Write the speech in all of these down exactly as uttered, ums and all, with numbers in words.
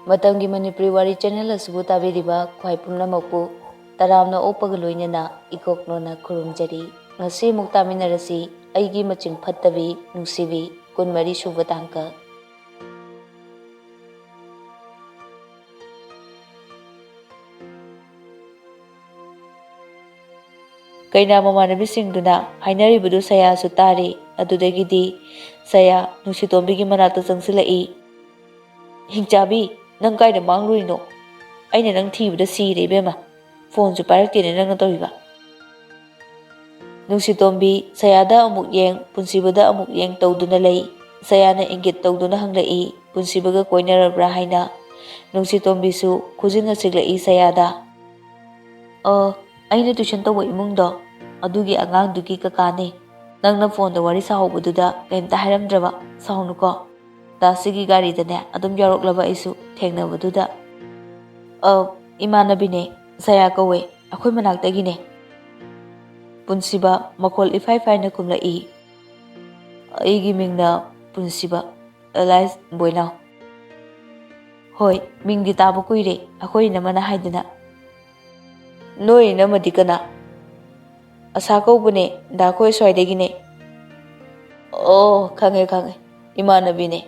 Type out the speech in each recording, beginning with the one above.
ꯃꯇꯝꯒꯤ ꯃꯅꯤꯄꯨꯔꯤ ꯋꯥꯔꯤ ꯆꯦꯅꯦꯜ ꯑꯁꯤꯕꯨ ꯇꯥꯕꯤꯔꯤꯕ ꯈ꯭ꯋꯥꯏ ꯄꯨꯝꯅꯃꯛꯄꯨ ꯇꯔꯥꯝꯅ ꯑꯣꯛꯄꯒ ꯂꯣꯏꯅꯅ ꯏꯀꯣꯛꯅꯣꯅ ꯈꯨꯔꯨꯝꯖꯔꯤ꯫ ꯉꯁꯤ ꯑꯃꯨꯛ ꯇꯥꯃꯤꯟꯅꯔꯁꯤ ꯑꯩꯒꯤ ꯃꯆꯤꯡ ꯐꯠꯇꯕꯤ ꯅꯨꯡꯁꯤꯕꯤ, ꯀꯨꯟꯃꯔꯤ ꯁꯨꯕ ꯇꯥꯡꯀꯛ꯫ ꯀꯩꯅꯥ ꯃꯃꯥꯟꯅꯕꯤꯁꯤꯡꯗꯨꯅ ꯍꯥꯏꯅꯔꯤꯕꯗꯨ ꯁꯌꯥꯁꯨ ꯇꯥꯔꯤ꯫ ꯑꯗꯨꯗꯒꯤꯗꯤ ꯁꯌꯥ ꯅꯨꯡꯁꯤꯇꯣꯝꯕꯤꯒꯤ ꯃꯅꯥꯛꯇ ꯆꯪꯁꯤꯜꯂꯛꯏ꯫ "ꯍꯤꯡꯆꯥꯕꯤ, ꯅꯪ ꯀꯥꯏꯗ ꯃꯥꯡꯂꯨꯔꯤꯅꯣ? ꯑꯩꯅ ꯅꯪ ꯊꯤꯕꯗ ꯁꯤꯔꯦ ꯏꯕꯦꯝꯃ꯫ ꯐꯣꯟꯁꯨ ꯄꯥꯏꯔꯛꯇꯦꯅꯦ ꯅꯪꯅ ꯇꯧꯔꯤꯕ?" ꯅꯨꯡꯁꯤꯇꯣꯝꯕꯤ ꯁꯌꯥꯗ ꯑꯃꯨꯛ ꯌꯦꯡ, ꯄꯨꯟꯁꯤꯕꯗ ꯑꯃꯨꯛ ꯌꯦꯡ ꯇꯧꯗꯨꯅ ꯂꯩ꯫ ꯁꯌꯥꯅ ꯏꯪꯒꯤꯠ ꯇꯧꯗꯨꯅ ꯍꯪꯂꯛꯏ, ꯄꯨꯟꯁꯤꯕꯒ ꯀꯣꯏꯅꯔꯕ꯭ꯔꯥ ꯍꯥꯏꯅ꯫ ꯅꯨꯡꯁꯤꯇꯣꯝꯕꯤꯁꯨ ꯈꯨꯖꯤꯟꯅ ꯁꯤꯛꯂꯛꯏ ꯁꯌꯥꯗ꯫ "ꯑ, ꯑꯩꯅ ꯇꯨꯏꯁꯟ ꯇꯧꯕ ꯏꯃꯨꯡꯗꯣ, ꯑꯗꯨꯒꯤ ꯑꯉꯥꯡꯗꯨꯒꯤ ꯀꯀꯥꯅꯦ꯫ ꯅꯪꯅ ꯐꯣꯟꯗ ꯋꯥꯔꯤ ꯁꯥꯍꯧꯕꯗꯨꯗ ꯀꯩꯝꯇ ꯍꯥꯏꯔꯝꯗ꯭ꯔꯕ? ꯁꯥꯎꯅꯨꯀꯣ꯫ ꯗꯥꯁꯤꯒꯤ ꯒꯥꯔꯤꯗꯅꯦ ꯑꯗꯨꯝ ꯌꯥꯎꯔꯛꯂꯕ ꯑꯩꯁꯨ ꯊꯦꯡꯅꯕꯗꯨꯗ꯫" "ꯑ, ꯏꯃꯥꯟꯅꯕꯤꯅꯦ, ꯁꯌꯥ ꯀꯧꯋꯦ, ꯑꯩꯈꯣꯏ ꯃꯅꯥꯛꯇꯒꯤꯅꯦ꯫" ꯄꯨꯟꯁꯤꯕ ꯃꯈꯣꯜ ꯏꯐꯥꯏ ꯐꯥꯏꯅ ꯈꯨꯝꯂꯛꯏ꯫ "ꯑꯩꯒꯤ ꯃꯤꯡꯅ ꯄꯨꯟꯁꯤꯕ, ꯑꯦꯂꯥꯏꯁ ꯕꯣꯏꯅꯥꯎ꯫" "ꯍꯣꯏ, ꯃꯤꯡꯗꯤ ꯇꯥꯕ ꯀꯨꯏꯔꯦ, ꯑꯩꯈꯣꯏ ꯏꯅꯝꯃꯅ ꯍꯥꯏꯗꯅ꯫" "ꯅꯣꯏ ꯏꯅꯝꯃꯗꯤ ꯀꯅꯥ?" "ꯑꯁꯥ ꯀꯧꯕꯅꯦ, ꯗꯥ ꯈꯣꯏ ꯁ꯭ꯋꯥꯏꯗꯒꯤꯅꯦ꯫" "ꯑꯣ, ꯈꯪꯉꯦ, ꯈꯪꯉꯦ, ꯏꯃꯥꯟꯅꯕꯤꯅꯦ꯫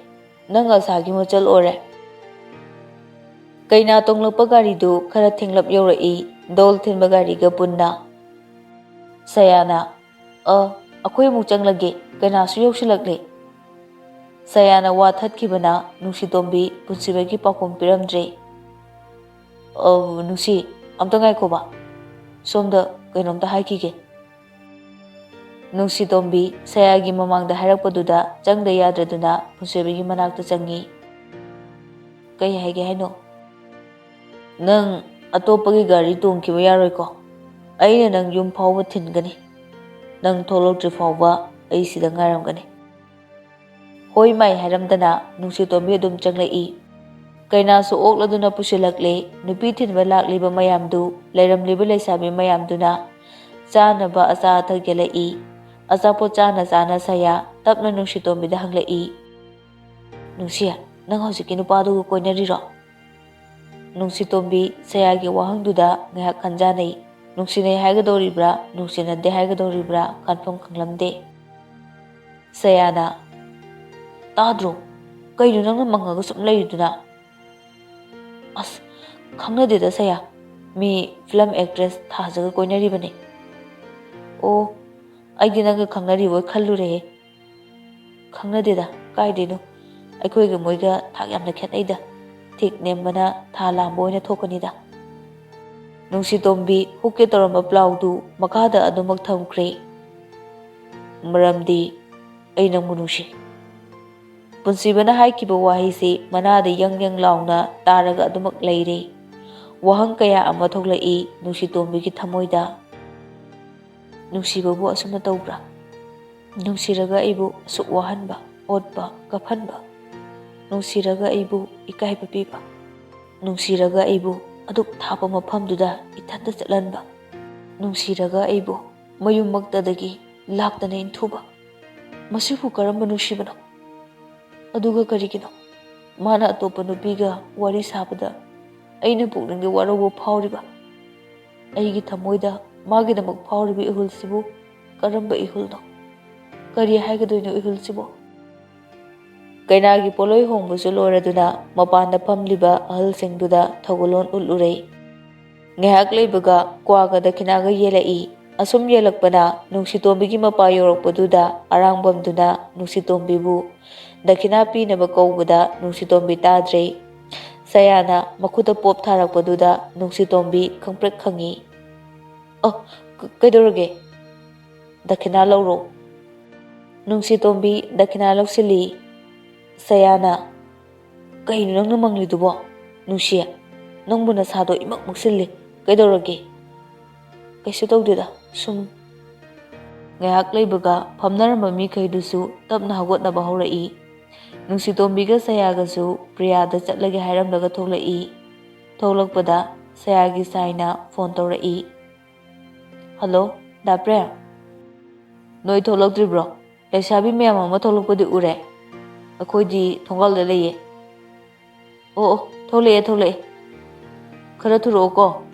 ꯅꯪ ꯑꯁꯥꯒꯤ ꯃꯆꯜ ꯑꯣꯏꯔꯦ꯫" ꯀꯩꯅꯥ ꯇꯣꯡꯂꯛꯄ ꯒꯥꯔꯤꯗꯨ ꯈꯔ ꯊꯦꯡꯂꯞ ꯌꯧꯔꯛꯏ, ꯗꯣꯜ ꯊꯤꯟꯕ ꯒꯥꯔꯤꯒ ꯄꯨꯟꯅ꯫ ꯁꯌꯥꯅ, "ꯑ, ꯑꯩꯈꯣꯏ ꯑꯃꯨꯛ ꯆꯪꯂꯒꯦ, ꯀꯩꯅꯥꯁꯨ ꯌꯧꯁꯤꯜꯂꯛꯂꯦ꯫" ꯁꯌꯥꯅ ꯋꯥ ꯊꯠꯈꯤꯕꯅ ꯅꯨꯡꯁꯤꯇꯣꯝꯕꯤ ꯄꯨꯟꯁꯤꯕꯒꯤ ꯄꯥꯎꯈꯨꯝ ꯄꯤꯔꯝꯗ꯭ꯔꯦ꯫ "ꯑ, ꯅꯨꯡꯁꯤ, ꯑꯝꯇ ꯉꯥꯏꯈꯣꯕ, ꯁꯣꯝꯗ ꯀꯩꯅꯣꯝꯇ ꯍꯥꯏꯈꯤꯒꯦ꯫" ꯅꯨꯡꯁꯤꯇꯣꯝꯕꯤ ꯁꯌꯥꯒꯤ ꯃꯃꯥꯡꯗ ꯍꯥꯏꯔꯛꯄꯗꯨꯗ ꯆꯪꯗ ꯌꯥꯗ꯭ꯔꯗꯨꯅ ꯄꯨꯟꯁꯤꯕꯒꯤ ꯃꯅꯥꯛꯇ ꯆꯪꯉꯤ꯫ "ꯀꯩ ꯍꯥꯏꯒꯦ ꯍꯥꯏꯅꯣ?" "ꯅꯪ ꯑꯇꯣꯞꯄꯒꯤ ꯒꯥꯔꯤ ꯇꯣꯡꯈꯤꯕ ꯌꯥꯔꯣꯏꯀꯣ? ꯑꯩꯅ ꯅꯪ ꯌꯨꯝ ꯐꯥꯎꯕ ꯊꯤꯟꯒꯅꯤ꯫ ꯅꯪ ꯊꯣꯛꯂꯛꯇ꯭ꯔꯤ ꯐꯥꯎꯕ ꯑꯩ ꯁꯤꯗ ꯉꯥꯏꯔꯝꯒꯅꯤ꯫" ꯍꯣꯏ ꯃꯥꯏ ꯍꯥꯏꯔꯝꯗꯅ ꯅꯨꯡꯁꯤꯇꯣꯝꯕꯤ ꯑꯗꯨꯝ ꯆꯪꯂꯛꯏ꯫ ꯀꯩꯅꯥꯁꯨ ꯑꯣꯛꯂꯗꯨꯅ ꯄꯨꯁꯤꯜꯂꯛꯂꯦ꯫ ꯅꯨꯄꯤ ꯊꯤꯟꯕ ꯂꯥꯛꯂꯤꯕ ꯃꯌꯥꯝꯗꯨ, ꯂꯩꯔꯝꯂꯤꯕ ꯂꯩꯁꯥꯕꯤ ꯃꯌꯥꯝꯗꯨꯅ ꯆꯥꯅꯕ ꯑꯆꯥ ꯑꯊꯛ ꯌꯦꯜꯂꯛꯏ꯫ ꯑꯆꯥꯄꯣꯠ ꯆꯥꯅ ꯆꯥꯅ ꯁꯌꯥ ꯇꯞꯅ ꯅꯨꯡꯁꯤꯇꯣꯝꯕꯤꯗ ꯍꯪꯂꯛꯏ, "ꯅꯨꯡꯁꯤ, ꯅꯪ ꯍꯧꯖꯤꯛꯀꯤ ꯅꯨꯄꯥꯗꯨꯒ ꯀꯣꯏꯅꯔꯤꯔꯣ?" ꯅꯨꯡꯁꯤꯇꯣꯝꯕꯤ ꯁꯌꯥꯒꯤ ꯋꯥꯍꯪꯗꯨꯗ ꯉꯥꯏꯍꯥꯛ ꯈꯟꯖꯥꯅꯩ꯫ ꯅꯨꯡꯁꯤꯅꯩ ꯍꯥꯏꯒꯗꯧꯔꯤꯕ꯭ꯔꯥ, ꯅꯨꯡꯁꯤꯅꯗꯦ ꯍꯥꯏꯒꯗꯧꯔꯤꯕ꯭ꯔꯥ ꯀꯟꯐꯝ ꯈꯪꯂꯝꯗꯦ꯫ ꯁꯌꯥꯅ, "ꯇꯥꯗ꯭ꯔꯣ? ꯀꯩꯅꯣ ꯅꯪꯅ ꯃꯪꯉꯒ ꯁꯨꯝ ꯂꯩꯔꯤꯗꯨꯅ?" "ꯑꯁ, ꯈꯪꯅꯗꯦꯗ ꯁꯌꯥ, ꯃꯤ ꯐꯤꯂꯝ ꯑꯦꯛꯇ꯭ꯔꯦꯁ ꯊꯥꯖꯒ ꯀꯣꯏꯅꯔꯤꯕꯅꯦ꯫" "ꯑꯣ, ꯑꯩꯗꯤ ꯅꯪꯒ ꯈꯪꯅꯔꯤꯕꯣꯏ ꯈꯜꯂꯨꯔꯦꯍꯦ꯫" "ꯈꯪꯅꯗꯦꯗ, ꯀꯥꯏꯗꯩꯅꯣ? ꯑꯩꯈꯣꯏꯒ ꯃꯣꯏꯒ ꯊꯥꯛ ꯌꯥꯝꯅ ꯈꯦꯠꯅꯩꯗ꯫ ꯊꯤꯛ ꯅꯦꯝꯕꯅ ꯊꯥ ꯂꯥꯝꯕ ꯑꯣꯏꯅ ꯊꯣꯛꯀꯅꯤꯗ꯫" ꯅꯨꯡꯁꯤꯇꯣꯝꯕꯤ ꯍꯨꯛꯀꯦ ꯇꯧꯔꯝꯕ ꯄ꯭ꯂꯥꯎꯗꯨ ꯃꯈꯥꯗ ꯑꯗꯨꯃꯛ ꯊꯝꯈ꯭ꯔꯦ꯫ "ꯃꯔꯝꯗꯤ ꯑꯩ ꯅꯪꯕꯨ ꯅꯨꯡꯁꯤ꯫" ꯄꯨꯟꯁꯤꯕꯅ ꯍꯥꯏꯈꯤꯕ ꯋꯥꯍꯩꯁꯤ ꯃꯅꯥꯗ ꯌꯪ ꯌꯪ ꯂꯥꯎꯅ ꯇꯥꯔꯒ ꯑꯗꯨꯃꯛ ꯂꯩꯔꯦ꯫ ꯋꯥꯍꯪ ꯀꯌꯥ ꯑꯃ ꯊꯣꯛꯂꯛꯏ ꯅꯨꯡꯁꯤꯇꯣꯝꯕꯤꯒꯤ ꯊꯃꯣꯏꯗ꯫ "ꯅꯨꯡꯁꯤꯕꯕꯨ ꯑꯁꯨꯝꯅ ꯇꯧꯕ꯭ꯔꯥ? ꯅꯨꯡꯁꯤꯔꯒ ꯑꯩꯕꯨ ꯑꯁꯨꯛ ꯋꯥꯍꯟꯕ, ꯑꯣꯠꯄ, ꯀꯞꯍꯟꯕ? ꯅꯨꯡꯁꯤꯔꯒ ꯑꯩꯕꯨ ꯏꯀꯥꯏꯕ ꯄꯤꯕ? ꯅꯨꯡꯁꯤꯔꯒ ꯑꯩꯕꯨ ꯑꯗꯨꯛ ꯊꯥꯞꯄ ꯃꯐꯝꯗꯨꯗ ꯏꯊꯟꯇ ꯆꯠꯍꯟꯕ? ꯅꯨꯡꯁꯤꯔꯒ ꯑꯩꯕꯨ ꯃꯌꯨꯝꯃꯛꯇꯗꯒꯤ ꯂꯥꯛꯇꯅ ꯏꯟꯊꯨꯕ? ꯃꯁꯤꯕꯨ ꯀꯔꯝꯕ ꯅꯨꯡꯁꯤꯕꯅꯣ? ꯑꯗꯨꯒ ꯀꯔꯤꯒꯤꯅꯣ ꯃꯥꯅ ꯑꯇꯣꯞꯄ ꯅꯨꯄꯤꯒ ꯋꯥꯔꯤ ꯁꯥꯕꯗ ꯑꯩꯅ ꯄꯨꯛꯅꯤꯡꯗ ꯋꯥꯔꯧꯕ ꯐꯥꯎꯔꯤꯕ? ꯑꯩꯒꯤ ꯊꯃꯣꯏꯗ ꯃꯥꯒꯤꯗꯃꯛ ꯐꯥꯎꯔꯤꯕ ꯏꯍꯨꯜꯁꯤꯕꯨ ꯀꯔꯝꯕ ꯏꯍꯨꯜꯅꯣ? ꯀꯔꯤ ꯍꯥꯏꯒꯗꯣꯏꯅꯣ ꯏꯍꯨꯜꯁꯤꯕꯨ?" ꯀꯩꯅꯥꯒꯤ ꯄꯣꯠꯂꯣꯏ ꯍꯣꯡꯕꯁꯨ ꯂꯣꯏꯔꯗꯨꯅ ꯃꯄꯥꯟꯗ ꯐꯝꯂꯤꯕ ꯑꯍꯜꯁꯤꯡꯗꯨꯗ ꯊꯧꯒꯜꯂꯣꯟ ꯎꯠꯂꯨꯔꯦ꯫ ꯉꯥꯏꯍꯥꯛ ꯂꯩꯕꯒ ꯀ꯭ꯋꯥꯒ ꯗꯈꯤꯅꯥꯒ ꯌꯦꯜꯂꯛꯏ꯫ ꯑꯁꯨꯝ ꯌꯦꯜꯂꯛꯄꯅ ꯅꯨꯡꯁꯤꯇꯣꯝꯕꯤꯒꯤ ꯃꯄꯥ ꯌꯧꯔꯛꯄꯗꯨꯗ ꯑꯔꯥꯡꯕꯝꯗꯨꯅ ꯅꯨꯡꯁꯤꯇꯣꯝꯕꯤꯕꯨ ꯗꯈꯤꯅꯥ ꯄꯤꯅꯕ ꯀꯧꯕꯗ ꯅꯨꯡꯁꯤꯇꯣꯝꯕꯤ ꯇꯥꯗ꯭ꯔꯦ꯫ ꯁꯌꯥꯅ ꯃꯈꯨꯠꯇ ꯄꯣꯞ ꯊꯥꯔꯛꯄꯗꯨꯗ ꯅꯨꯡꯁꯤꯇꯣꯝꯕꯤ ꯈꯪꯄ꯭ꯔꯦꯛ ꯈꯪꯉꯤ꯫ "ꯑ, ꯀ-, ꯀꯩꯗꯧꯔꯒꯦ?" "ꯗꯈꯤꯅꯥ ꯂꯧꯔꯣ꯫" ꯅꯨꯡꯁꯤꯇꯣꯝꯕꯤ ꯗꯈꯤꯅꯥ ꯂꯧꯁꯤꯜꯂꯤ꯫ ꯁꯌꯥꯅ, "ꯀꯩꯅꯣ ꯅꯪꯅ ꯃꯪꯂꯤꯗꯨꯕꯣ? ꯅꯨꯡꯁꯤ, ꯅꯪꯕꯨ ꯅꯁꯥꯗꯣ ꯏꯃꯛ ꯃꯛꯁꯤꯜꯂꯤ꯫ ꯀꯩꯗꯧꯔꯒꯦ?" "ꯀꯩꯁꯨ ꯇꯧꯗꯦꯗ, ꯁꯨꯝ꯫" ꯉꯥꯏꯍꯥꯛ ꯂꯩꯕꯒ ꯐꯝꯅꯔꯝꯕ ꯃꯤꯈꯩꯗꯨꯁꯨ ꯇꯞꯅ ꯍꯧꯒꯠꯅꯕ ꯍꯧꯔꯛꯏ꯫ ꯅꯨꯡꯁꯤꯇꯣꯝꯕꯤꯒ ꯁꯌꯥꯒꯁꯨ ꯄ꯭ꯔꯤꯌꯥꯗ ꯆꯠꯂꯒꯦ ꯍꯥꯏꯔꯝꯂꯒ ꯊꯣꯛꯂꯛꯏ꯫ ꯊꯣꯛꯂꯛꯄꯗ ꯁꯌꯥꯒꯤ ꯁꯥꯏꯅ ꯐꯣꯟ ꯇꯧꯔꯛꯏ꯫ "ꯍꯜꯂꯣ, ꯗꯥ ꯄ꯭ꯔꯦꯝ꯫ ꯅꯣꯏ ꯊꯣꯛꯂꯛꯇ꯭ꯔꯤꯕ꯭ꯔꯣ? ꯂꯩꯁꯥꯕꯤ ꯃꯌꯥꯝ ꯑꯃ ꯊꯣꯛꯂꯛꯄꯗꯤ ꯎꯔꯦ꯫ ꯑꯩꯈꯣꯏꯗꯤ ꯊꯣꯡꯒꯥꯜꯗ ꯂꯩꯌꯦ꯫" "ꯑꯣ, ꯑꯣ, ꯊꯣꯛꯂꯛꯑꯦ, ꯊꯣꯛꯂꯛꯑꯦ꯫ ꯈꯔ ꯊꯨꯔꯛꯑꯣꯀꯣ꯫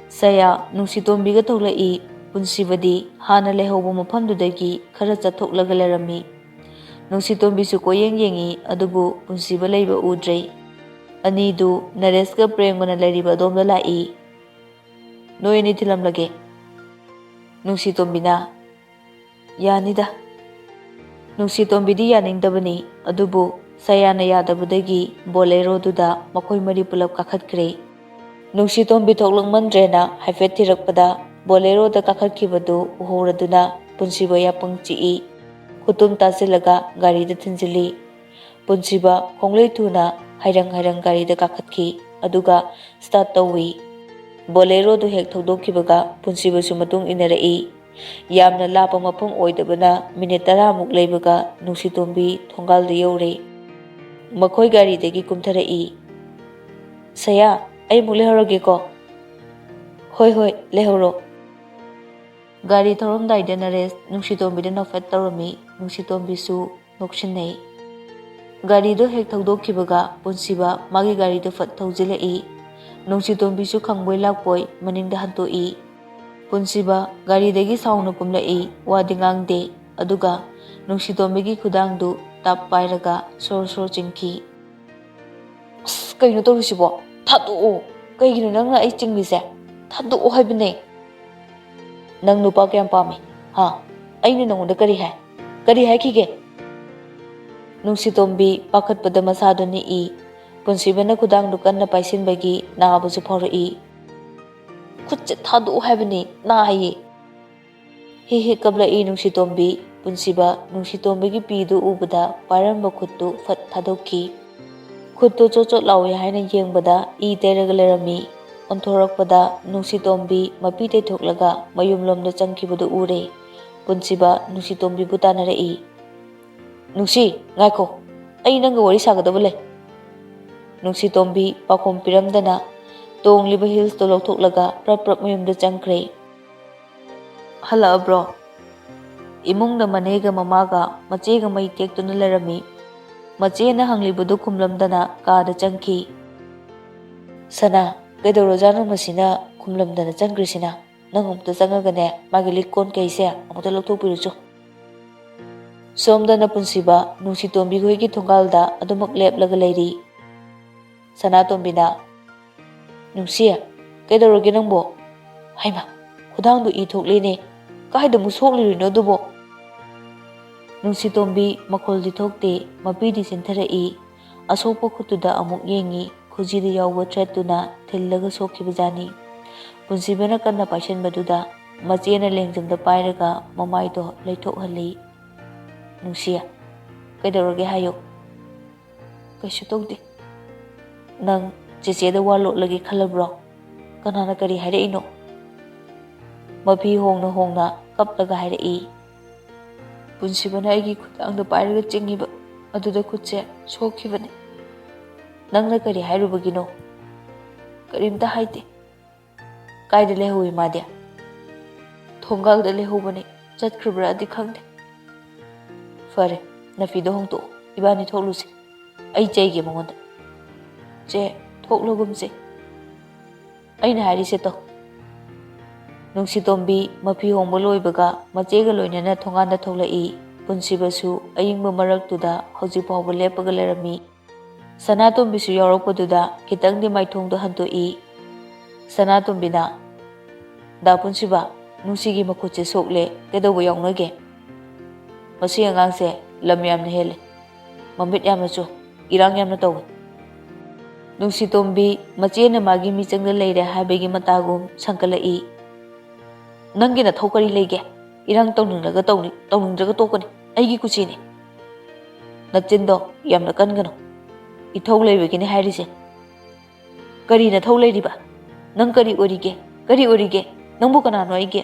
ꯁꯌꯥ ꯅꯨꯡꯁꯤꯇꯣꯝꯕꯤꯒ ꯊꯣꯛꯂꯛꯏ꯫ ꯄꯨꯟꯁꯤꯕꯗꯤ ꯍꯥꯟꯅ ꯂꯩꯍꯧꯕ ꯃꯐꯝꯗꯨꯗꯒꯤ ꯈꯔ ꯆꯠꯊꯣꯛꯂꯒ ꯂꯩꯔꯝꯃꯤ꯫ ꯅꯨꯡꯁꯤꯇꯣꯝꯕꯤꯁꯨ ꯀꯣꯏꯌꯦꯡ ꯌꯦꯡꯉꯤ, ꯑꯗꯨꯕꯨ ꯄꯨꯟꯁꯤꯕ ꯂꯩꯕ ꯎꯗ꯭ꯔꯦ꯫ ꯑꯅꯤꯗꯨ ꯅꯔꯦꯁꯀ ꯄ꯭ꯔꯦꯝꯒꯅ ꯂꯩꯔꯤꯕ ꯑꯗꯣꯝꯗ ꯂꯥꯛꯏ꯫ "ꯅꯣꯏ ꯑꯅꯤ ꯊꯤꯜꯂꯝꯂꯒꯦ꯫" ꯅꯨꯡꯁꯤꯇꯣꯝꯕꯤꯅ, "ꯌꯥꯅꯤꯗ꯫" ꯅꯨꯡꯁꯤꯇꯣꯝꯕꯤꯗꯤ ꯌꯥꯅꯤꯡꯗꯕꯅꯤ, ꯑꯗꯨꯕꯨ ꯁꯌꯥꯅ ꯌꯥꯗꯕꯗꯒꯤ ꯕꯣꯂꯦꯔꯣꯗꯨꯗ ꯃꯈꯣꯏ ꯃꯔꯤ ꯄꯨꯂꯞ ꯀꯥꯈꯠꯈ꯭ꯔꯦ꯫ ꯅꯨꯡꯁꯤꯇꯣꯝꯕꯤ ꯊꯣꯛꯂꯛꯃꯟꯗ꯭ꯔꯦꯅ ꯍꯥꯏꯐꯦꯠ ꯊꯤꯔꯛꯄꯗ ꯕꯣꯂꯦꯔꯣꯗ ꯀꯥꯈꯠꯈꯤꯕꯗꯨ ꯎꯍꯧꯔꯗꯨꯅ ꯄꯨꯟꯁꯤꯕ ꯌꯥꯄꯪ ꯆꯤꯛꯏ꯫ ꯈꯨꯇꯨꯝ ꯇꯥꯁꯤꯜꯂꯒ ꯒꯥꯔꯤꯗ ꯊꯤꯟꯖꯤꯜꯂꯤ꯫ ꯄꯨꯟꯁꯤꯕ ꯈꯣꯡꯂꯣꯏ ꯊꯨꯅ ꯍꯥꯏꯔꯪ ꯍꯥꯏꯔꯪ ꯒꯥꯔꯤꯗ ꯀꯥꯈꯠꯈꯤ, ꯑꯗꯨꯒ ꯁ꯭ꯇꯥꯔꯠ ꯇꯧꯏ꯫ ꯕꯣꯂꯦꯔꯣꯗꯨ ꯍꯦꯛ ꯊꯧꯗꯣꯛꯈꯤꯕꯒ ꯄꯨꯟꯁꯤꯕꯁꯨ ꯃꯇꯨꯡ ꯏꯟꯅꯔꯛꯏ꯫ ꯌꯥꯝꯅ ꯂꯥꯞꯄ ꯃꯐꯝ ꯑꯣꯏꯗꯕꯅ ꯃꯤꯅꯤꯠ ꯇꯔꯥꯃꯨꯛ ꯂꯩꯕꯒ ꯅꯨꯡꯁꯤꯇꯣꯝꯕꯤ ꯊꯣꯡꯒꯥꯜꯗ ꯌꯧꯔꯦ꯫ ꯃꯈꯣꯏ ꯒꯥꯔꯤꯗꯒꯤ ꯀꯨꯝꯊꯔꯛꯏ꯫ "ꯁꯌꯥ, ꯑꯩ ꯑꯃꯨꯛ ꯂꯩꯍꯧꯔꯒꯦꯀꯣ꯫" "ꯍꯣꯏ, ꯍꯣꯏ, ꯂꯩꯍꯧꯔꯣ꯫" ꯒꯥꯔꯤ ꯊꯧꯔꯝꯗꯥꯏꯗ ꯅꯔꯦꯁ ꯅꯨꯡꯁꯤꯇꯣꯝꯕꯤꯗ ꯅꯣꯛꯐꯦꯠ ꯇꯧꯔꯝꯃꯤ꯫ ꯅꯨꯡꯁꯤꯇꯣꯝꯕꯤꯁꯨ ꯅꯣꯛꯁꯤꯟꯅꯩ꯫ ꯒꯥꯔꯤꯗꯨ ꯍꯦꯛ ꯊꯧꯗꯣꯛꯈꯤꯕꯒ ꯄꯨꯟꯁꯤꯕ ꯃꯥꯒꯤ ꯒꯥꯔꯤꯗꯨ ꯐꯠ ꯊꯧꯖꯤꯜꯂꯛꯏ꯫ ꯅꯨꯡꯁꯤꯇꯣꯝꯕꯤꯁꯨ ꯈꯪꯕꯣꯏ ꯂꯥꯛꯄꯣꯏ ꯃꯅꯤꯡꯗ ꯍꯟꯇꯣꯛꯏ꯫ ꯄꯨꯟꯁꯤꯕ ꯒꯥꯔꯤꯗꯒꯤ ꯁꯥꯎꯅ ꯀꯨꯝꯂꯛꯏ, ꯋꯥꯗꯤ ꯉꯥꯡꯗꯦ꯫ ꯑꯗꯨꯒ ꯅꯨꯡꯁꯤꯇꯣꯝꯕꯤꯒꯤ ꯈꯨꯗꯥꯡꯗꯨ ꯇꯞ ꯄꯥꯏꯔꯒ ꯁꯣꯔ ꯁꯣꯔ ꯆꯤꯡꯈꯤ꯫ "ꯑꯁ, ꯀꯩꯅꯣ ꯇꯧꯔꯤꯁꯤꯕꯣ? ꯊꯥꯗꯣꯛꯑꯣ꯫ ꯀꯩꯒꯤꯅꯣ ꯅꯪꯅ ꯑꯩ ꯆꯤꯡꯂꯤꯁꯦ? ꯊꯥꯗꯣꯛꯑꯣ ꯍꯥꯏꯕꯅꯦ꯫" "ꯅꯪ ꯅꯨꯄꯥ ꯀꯌꯥꯝ ꯄꯥꯝꯃꯤ? ꯍꯥ? ꯑꯩꯅ ꯅꯉꯣꯟꯗ ꯀꯔꯤ ꯍꯥꯏ? ꯀꯔꯤ ꯍꯥꯏꯈꯤꯒꯦ?" ꯅꯨꯡꯁꯤꯇꯣꯝꯕꯤ ꯄꯥꯈꯠꯄꯗ ꯃꯁꯥꯗꯨ ꯅꯤꯛꯏ꯫ ꯄꯨꯟꯁꯤꯕꯅ ꯈꯨꯗꯥꯡꯗꯨ ꯀꯟꯅ ꯄꯥꯏꯁꯤꯟꯕꯒꯤ ꯅꯥꯕꯁꯨ ꯐꯥꯎꯔꯛꯏ꯫ "ꯈꯨꯠꯁꯦ ꯊꯥꯗꯣꯛꯑꯣ ꯍꯥꯏꯕꯅꯤ, ꯅꯥꯏꯌꯦ꯫" ꯍꯤ ꯍꯤ ꯀꯞꯂꯛꯏ ꯅꯨꯡꯁꯤꯇꯣꯝꯕꯤ꯫ ꯄꯨꯟꯁꯤꯕ ꯅꯨꯡꯁꯤꯇꯣꯝꯕꯤꯒꯤ ꯄꯤꯗꯨ ꯎꯕꯗ ꯄꯥꯏꯔꯝꯕ ꯈꯨꯠꯇꯨ ꯐꯠ ꯊꯥꯗꯣꯛꯈꯤ꯫ ꯈꯨꯠꯇꯨ ꯆꯣꯠ ꯆꯣꯠ ꯂꯥꯎꯏ ꯍꯥꯏꯅ ꯌꯦꯡꯕꯗ ꯏ ꯇꯩꯔꯒ ꯂꯩꯔꯝꯃꯤ꯫ ꯑꯣꯟꯊꯣꯔꯛꯄꯗ ꯅꯨꯡꯁꯤꯇꯣꯝꯕꯤ ꯃꯄꯤ ꯇꯩꯊꯣꯛꯂꯒ ꯃꯌꯨꯝꯂꯣꯝꯗ ꯆꯪꯈꯤꯕꯗꯨ ꯎꯔꯦ꯫ ꯄꯨꯟꯁꯤꯕ ꯅꯨꯡꯁꯤꯇꯣꯝꯕꯤꯕꯨ ꯇꯥꯟꯅꯔꯛꯏ꯫ "ꯅꯨꯡꯁꯤ, ꯉꯥꯏꯈꯣ, ꯑꯩ ꯅꯪꯒ ꯋꯥꯔꯤ ꯁꯥꯒꯗꯕ ꯂꯩ꯫" ꯅꯨꯡꯁꯤꯇꯣꯝꯕꯤ ꯄꯥꯎꯈꯨꯝ ꯄꯤꯔꯝꯗꯅ ꯇꯣꯡꯂꯤꯕ ꯍꯤꯜꯁꯇꯨ ꯂꯧꯊꯣꯛꯂꯒ ꯄ꯭ꯔꯞ ꯄ꯭ꯔꯞ ꯃꯌꯨꯝꯗ ꯆꯪꯈ꯭ꯔꯦ꯫ ꯍꯜꯂꯛꯑꯕ꯭ꯔꯣ? ꯏꯃꯨꯡꯗ ꯃꯅꯦꯒ ꯃꯃꯥꯒ ꯃꯆꯦꯒ ꯃꯩ ꯇꯦꯛꯇꯨꯅ ꯂꯩꯔꯝꯃꯤ꯫ ꯃꯆꯦꯅ ꯍꯪꯂꯤꯕꯗꯨ ꯈꯨꯝꯂꯝꯗꯅ ꯀꯥꯗ ꯆꯪꯈꯤ꯫ "ꯁꯅꯥ, ꯀꯩꯗꯧꯔꯖꯥꯠꯅꯣ ꯃꯁꯤꯅ ꯈꯨꯝꯂꯝꯗꯅ ꯆꯪꯈ꯭ꯔꯤꯁꯤꯅ? ꯅꯪ ꯑꯃꯨꯛꯇ ꯆꯪꯉꯒꯅꯦ, ꯃꯥꯒꯤ ꯂꯤꯛ ꯀꯣꯟ ꯀꯩꯁꯦ ꯑꯃꯨꯛꯇ ꯂꯧꯊꯣꯛꯄꯤꯔꯨꯆꯣ꯫" ꯁꯣꯝꯗ ꯅꯄꯨꯟꯁꯤꯕ ꯅꯨꯡꯁꯤꯇꯣꯝꯕꯤ ꯈꯣꯏꯒꯤ ꯊꯣꯡꯒꯥꯜꯗ ꯑꯗꯨꯃꯛ ꯂꯦꯞꯂꯒ ꯂꯩꯔꯤ꯫ ꯁꯅꯥꯇꯣꯝꯕꯤꯅ, "ꯅꯨꯡꯁꯤ, ꯀꯩꯗꯧꯔꯒꯦ ꯅꯪꯕꯣ? ꯍꯩꯃꯥ, ꯈꯨꯗꯥꯡꯗꯣ ꯏ ꯊꯣꯛꯂꯦꯅꯦ꯫ ꯀꯥꯏꯗ ꯑꯃꯨꯛ ꯁꯣꯛꯂꯨꯔꯤꯅꯣ ꯑꯗꯨꯕꯣ?" ꯅꯨꯡꯁꯤꯇꯣꯝꯕꯤ ꯃꯈꯣꯜꯗꯤ ꯊꯣꯛꯇꯦ, ꯃꯄꯤꯗꯤ ꯆꯤꯟꯊꯔꯛꯏ꯫ ꯑꯁꯣꯛꯄ ꯈꯨꯠꯇꯨꯗ ꯑꯃꯨꯛ ꯌꯦꯡꯉꯤ, ꯈꯨꯖꯤꯗ ꯌꯥꯎꯕ ꯊ꯭ꯔꯦꯠꯇꯨꯅ ꯊꯤꯜꯂꯒ ꯁꯣꯛꯈꯤꯕꯖꯥꯠꯅꯤ꯫ ꯄꯨꯟꯁꯤꯕꯅ ꯀꯟꯅ ꯄꯥꯏꯁꯟꯕꯗꯨꯗ ꯃꯆꯦꯅ ꯂꯦꯡꯖꯨꯝꯗ ꯄꯥꯏꯔꯒ ꯃꯃꯥꯏꯗꯣ ꯂꯩꯊꯣꯛꯍꯜꯂꯤ꯫ "ꯅꯨꯡꯁꯤ, ꯀꯩꯗꯧꯔꯒꯦ ꯍꯥꯏꯌꯨ꯫" "ꯀꯩꯁꯨ ꯇꯧꯗꯦ꯫" "ꯅꯪ ꯆꯦꯆꯦꯗ ꯋꯥ ꯂꯣꯠꯂꯒꯦ ꯈꯜꯂꯕ꯭ꯔꯣ? ꯀꯅꯥꯅ ꯀꯔꯤ ꯍꯥꯏꯔꯛꯏꯅꯣ?" ꯃꯐꯤ ꯍꯣꯡꯅ ꯍꯣꯡꯅ ꯀꯞꯂꯒ ꯍꯥꯏꯔꯛꯏ꯫ "ꯄꯨꯟꯁꯤꯕꯅ ꯑꯩꯒꯤ ꯈꯨꯗꯥꯡꯗ ꯄꯥꯏꯔꯒ ꯆꯤꯡꯉꯤꯕ ꯑꯗꯨꯗ ꯈꯨꯠꯁꯦ ꯁꯣꯛꯈꯤꯕꯅꯦ꯫" "ꯅꯪꯅ ꯀꯔꯤ ꯍꯥꯏꯔꯨꯕꯒꯤꯅꯣ?" "ꯀꯔꯤꯝꯇ ꯍꯥꯏꯗꯦ꯫" "ꯀꯥꯏꯗ ꯂꯩꯍꯧꯏ ꯃꯥꯗꯤ?" "ꯊꯣꯡꯒꯥꯜꯗ ꯂꯩꯍꯧꯕꯅꯦ, ꯆꯠꯈ꯭ꯔꯕ꯭ꯔꯥꯗꯤ ꯈꯪꯗꯦ꯫" "ꯐꯔꯦ, ꯅꯐꯤꯗꯣ ꯍꯣꯡꯗꯣꯛꯑꯣ, ꯏꯕꯥꯅꯤ ꯊꯣꯛꯂꯨꯁꯦ꯫ ꯑꯩ ꯆꯩꯒꯦ ꯃꯉꯣꯟꯗ꯫" "ꯆꯦ, ꯊꯣꯛꯂꯒꯨꯝꯁꯦ꯫ ꯑꯩꯅ ꯍꯥꯏꯔꯤꯁꯦ ꯇꯧ꯫" ꯅꯨꯡꯁꯤꯇꯣꯝꯕꯤ ꯃꯐꯤ ꯍꯣꯡꯕ ꯂꯣꯏꯕꯒ ꯃꯆꯦꯒ ꯂꯣꯏꯅꯅ ꯊꯣꯡꯒꯥꯟꯗ ꯊꯣꯛꯂꯛꯏ꯫ ꯄꯨꯟꯁꯤꯕꯁꯨ ꯑꯏꯪꯕ ꯃꯔꯛꯇꯨꯗ ꯍꯧꯖꯤꯛ ꯐꯥꯎꯕ ꯂꯦꯞꯄꯒ ꯂꯩꯔꯝꯃꯤ꯫ ꯁꯅꯥꯇꯣꯝꯕꯤꯁꯨ ꯌꯥꯎꯔꯛꯄꯗꯨꯗ ꯈꯤꯇꯪꯗꯤ ꯃꯥꯏꯊꯣꯡꯗꯣ ꯍꯟꯗꯣꯛꯏ꯫ ꯁꯅꯥꯇꯣꯝꯕꯤꯅ, "ꯗꯥ ꯄꯨꯟꯁꯤꯕ, ꯅꯨꯡꯁꯤꯒꯤ ꯃꯈꯨꯠꯁꯦ ꯁꯣꯛꯂꯦ, ꯀꯩꯗꯧꯕ ꯌꯥꯎꯅꯒꯦ?" "ꯃꯁꯤ ꯑꯉꯥꯡꯁꯦ ꯂꯝ ꯌꯥꯝꯅ ꯍꯦꯜꯂꯦ, ꯃꯃꯤꯠ ꯌꯥꯝꯅ ꯆꯣꯏ, ꯏꯔꯥꯡ ꯌꯥꯝꯅ ꯇꯧꯏ꯫" ꯅꯨꯡꯁꯤꯇꯣꯝꯕꯤ ꯃꯆꯦꯅ ꯃꯥꯒꯤ ꯃꯤꯆꯪꯗ ꯂꯩꯔꯦ ꯍꯥꯏꯕꯒꯤ ꯃꯇꯥꯒꯨꯝ ꯁꯪꯀꯠꯂꯛꯏ꯫ "ꯅꯪꯒꯤ ꯅꯊꯧ ꯀꯔꯤ ꯂꯩꯒꯦ? ꯏꯔꯥꯡ ꯇꯧꯅꯤꯡꯂꯒ ꯇꯧꯅꯤ, ꯇꯧꯅꯤꯡꯗ꯭ꯔꯒ ꯇꯣꯛꯀꯅꯤ, ꯑꯩꯒꯤ ꯀꯨꯁꯤꯅꯤ꯫" "ꯅꯆꯤꯟꯗꯣ ꯌꯥꯝꯅ ꯀꯟꯒꯅꯨ, ꯏꯊꯧ ꯂꯩꯕꯒꯤꯅꯤ ꯍꯥꯏꯔꯤꯁꯦ꯫" "ꯀꯔꯤ ꯅꯊꯧ ꯂꯩꯔꯤꯕ? ꯅꯪ ꯀꯔꯤ ꯑꯣꯏꯔꯤꯒꯦ? ꯀꯔꯤ ꯑꯣꯏꯔꯤꯒꯦ? ꯅꯪꯕꯨ ꯀꯅꯥꯅꯣ ꯑꯩꯒꯤ?"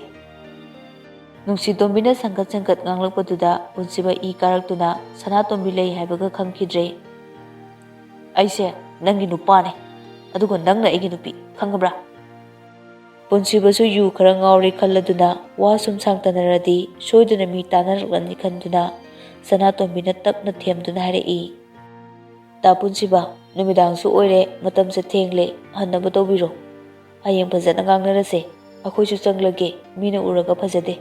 ꯅꯨꯡꯁꯤꯇꯣꯝꯕꯤꯅ ꯁꯪꯒꯠ ꯁꯪꯒꯠ ꯉꯥꯡꯂꯛꯄꯗꯨꯗ ꯄꯨꯟꯁꯤꯕ ꯏ ꯀꯥꯔꯛꯇꯨꯅ ꯁꯅꯥꯇꯣꯝꯕꯤ ꯂꯩ ꯍꯥꯏꯕꯒ ꯈꯪꯈꯤꯗ꯭ꯔꯦ꯫ "ꯑꯩꯁꯦ ꯅꯪꯒꯤ ꯅꯨꯄꯥꯅꯦ, ꯑꯗꯨꯒ ꯅꯪꯅ ꯑꯩꯒꯤ ꯅꯨꯄꯤ, ꯈꯪꯉꯕ꯭ꯔꯥ?" ꯄꯨꯟꯁꯤꯕꯁꯨ ꯌꯨ ꯈꯔ ꯉꯥꯎꯔꯦ ꯈꯜꯂꯗꯨꯅ ꯋꯥ ꯁꯨꯝ ꯁꯥꯡꯇꯅꯔꯗꯤ ꯁꯣꯏꯗꯅ ꯃꯤ ꯇꯥꯅꯔꯛꯂꯅꯤ ꯈꯟꯗꯨꯅ ꯁꯅꯥꯇꯣꯝꯕꯤꯅ ꯇꯞꯅ ꯊꯦꯝꯗꯨꯅ ꯍꯥꯏꯔꯛꯏ, "ꯗꯥ ꯄꯨꯟꯁꯤꯕ, ꯅꯨꯃꯤꯗꯥꯡꯁꯨ ꯑꯣꯏꯔꯦ, ꯃꯇꯝꯁꯦ ꯊꯦꯡꯂꯦ, ꯍꯟꯅꯕ ꯇꯧꯕꯤꯔꯣ꯫ ꯍꯌꯦꯡ ꯐꯖꯅ ꯉꯥꯡꯅꯔꯁꯦ꯫ ꯑꯩꯈꯣꯏꯁꯨ ꯆꯪꯂꯒꯦ, ꯃꯤꯅ ꯎꯔꯒ ꯐꯖꯗꯦ꯫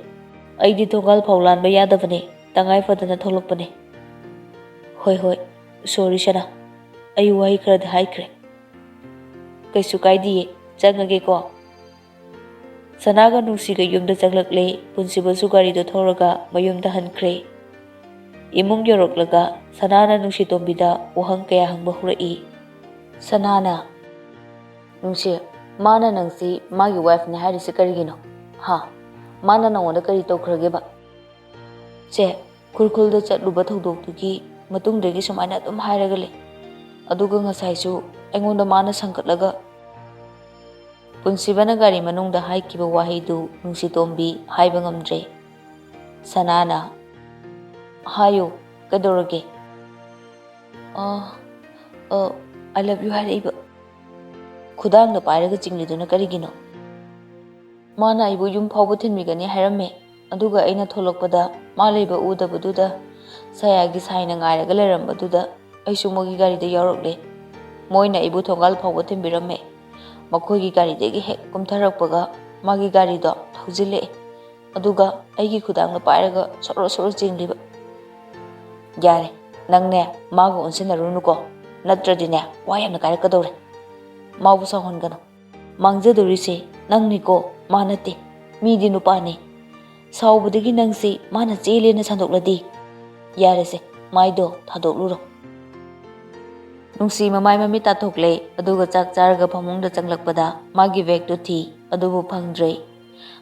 ꯑꯩꯗꯤ ꯊꯣꯡꯒꯥꯜ ꯐꯥꯎ ꯂꯥꯟꯕ ꯌꯥꯗꯕꯅꯦ, ꯇꯉꯥꯏ ꯐꯗꯅ ꯊꯣꯛꯂꯛꯄꯅꯦ꯫ ꯍꯣꯏ, ꯍꯣꯏ, ꯁꯣꯔꯤ ꯁꯅꯥ, ꯑꯩ ꯋꯥꯍꯩ ꯈꯔꯗꯤ ꯍꯥꯏꯈ꯭ꯔꯦ꯫ ꯀꯩꯁꯨ ꯀꯥꯏꯗꯤꯌꯦ, ꯆꯪꯉꯒꯦꯀꯣ꯫ ꯁꯅꯥꯒ ꯅꯨꯡꯁꯤꯒ ꯌꯨꯝꯗ ꯆꯪꯂꯛꯂꯦ, ꯄꯨꯟꯁꯤꯕꯁꯨ ꯒꯥꯔꯤꯗꯣ ꯊꯧꯔꯒ ꯃꯌꯨꯝꯗ ꯍꯟꯈ꯭ꯔꯦ꯫ ꯏꯃꯨꯡ ꯌꯧꯔꯛꯂꯒ ꯁꯅꯥꯅ ꯅꯨꯡꯁꯤꯇꯣꯝꯕꯤꯗ ꯋꯥꯍꯪ ꯀꯌꯥ ꯍꯪꯕ ꯍꯧꯔꯛꯏ꯫ ꯁꯅꯥꯅ, "ꯅꯨꯡꯁꯤ, ꯃꯥꯅ ꯅꯪꯁꯤ ꯃꯥꯒꯤ ꯋꯥꯏꯐꯅꯦ ꯍꯥꯏꯔꯤꯁꯤ ꯀꯔꯤꯒꯤꯅꯣ? ꯍꯥ? ꯃꯥꯅ ꯅꯪꯉꯣꯟꯗ ꯀꯔꯤ ꯇꯧꯈ꯭ꯔꯒꯦꯕ?" ꯆꯦ, ꯈꯨꯔꯈꯨꯜꯗ ꯆꯠꯂꯨꯕ ꯊꯧꯗꯣꯛꯇꯨꯒꯤ ꯃꯇꯨꯡꯗꯒꯤ ꯁꯨꯃꯥꯏꯅ ꯑꯗꯨꯝ ꯍꯥꯏꯔꯒ ꯂꯩ꯫ ꯑꯗꯨꯒ ꯉꯁꯥꯏꯁꯨ ꯑꯩꯉꯣꯟꯗ ꯃꯥꯅ ꯁꯪꯒꯠꯂꯒ, ꯄꯨꯟꯁꯤꯕꯅ ꯒꯥꯔꯤ ꯃꯅꯨꯡꯗ ꯍꯥꯏꯈꯤꯕ ꯋꯥꯍꯩꯗꯨ ꯅꯨꯡꯁꯤꯇꯣꯝꯕꯤ ꯍꯥꯏꯕ ꯉꯝꯗ꯭ꯔꯦ꯫ ꯁꯅꯥꯅ, "ꯍꯥꯏꯌꯨ, ꯀꯩꯗꯧꯔꯒꯦ?" "ꯑ, ꯑ, I love you ꯍꯥꯏꯔꯛꯏꯕ꯫ ꯈꯨꯗꯥꯡꯗ ꯄꯥꯏꯔꯒ ꯆꯤꯡꯂꯤꯗꯨꯅ ꯀꯔꯤꯒꯤꯅꯣ?" "ꯃꯥꯅ ꯑꯩꯕꯨ ꯌꯨꯝ ꯐꯥꯎꯕ ꯊꯤꯟꯕꯤꯒꯅꯤ ꯍꯥꯏꯔꯝꯃꯦ, ꯑꯗꯨꯒ ꯑꯩꯅ ꯊꯣꯛꯂꯛꯄꯗ ꯃꯥ ꯂꯩꯕ ꯎꯗꯕꯗꯨꯗ, ꯁꯌꯥꯒꯤ ꯁꯥꯏꯅ ꯉꯥꯏꯔꯒ ꯂꯩꯔꯝꯕꯗꯨꯗ ꯑꯩꯁꯨ ꯃꯣꯏꯒꯤ ꯒꯥꯔꯤꯗ ꯌꯥꯎꯔꯛꯂꯦ꯫ ꯃꯣꯏꯅ ꯑꯩꯕꯨ ꯊꯣꯡꯒꯥꯜ ꯐꯥꯎꯕ ꯊꯤꯟꯕꯤꯔꯝꯃꯦ꯫ ꯃꯈꯣꯏꯒꯤ ꯒꯥꯔꯤꯗꯒꯤ ꯍꯦꯛ ꯀꯨꯝꯊꯔꯛꯄꯒ ꯃꯥꯒꯤ ꯒꯥꯔꯤꯗꯣ ꯊꯧꯖꯤꯜꯂꯛꯑꯦ꯫ ꯑꯗꯨꯒ ꯑꯩꯒꯤ ꯈꯨꯗꯥꯡꯗ ꯄꯥꯏꯔꯒ ꯁꯣꯔꯣ ꯁꯣꯔꯣ ꯆꯦꯟꯈꯤꯕ꯫" "ꯌꯥꯔꯦ, ꯅꯪꯅꯦ ꯃꯥꯒ ꯑꯣꯟꯁꯤꯟꯅꯔꯨꯅꯨꯀꯣ, ꯅꯠꯇ꯭ꯔꯗꯤꯅꯦ ꯋꯥ ꯌꯥꯝꯅ ꯀꯥꯏꯔꯛꯀꯗꯧꯔꯦ꯫ ꯃꯥꯕꯨ ꯁꯥꯎꯍꯟꯒꯅꯨ꯫ ꯃꯥꯡꯖꯗꯣꯔꯤꯁꯦ ꯅꯪꯅꯤꯀꯣ, ꯃꯥ ꯅꯠꯇꯦ꯫ ꯃꯤꯗꯤ ꯅꯨꯄꯥꯅꯤ꯫ ꯁꯥꯎꯕꯗꯒꯤ ꯅꯪꯁꯤ ꯃꯥꯅ ꯆꯦꯜꯂꯦꯅ ꯁꯟꯗꯣꯛꯂꯗꯤ? ꯌꯥꯔꯦꯁꯦ, ꯃꯥꯏꯗꯣ ꯊꯥꯗꯣꯛꯂꯨꯔꯣ꯫" ꯅꯨꯡꯁꯤ ꯃꯃꯥꯏ ꯃꯃꯤꯠ ꯇꯥꯊꯣꯛꯂꯦ, ꯑꯗꯨꯒ ꯆꯥꯛ ꯆꯥꯔꯒ ꯐꯃꯨꯡꯗ ꯆꯪꯂꯛꯄꯗ ꯃꯥꯒꯤ ꯕꯦꯒꯇꯨ ꯊꯤ, ꯑꯗꯨꯕꯨ ꯐꯪꯗ꯭ꯔꯦ꯫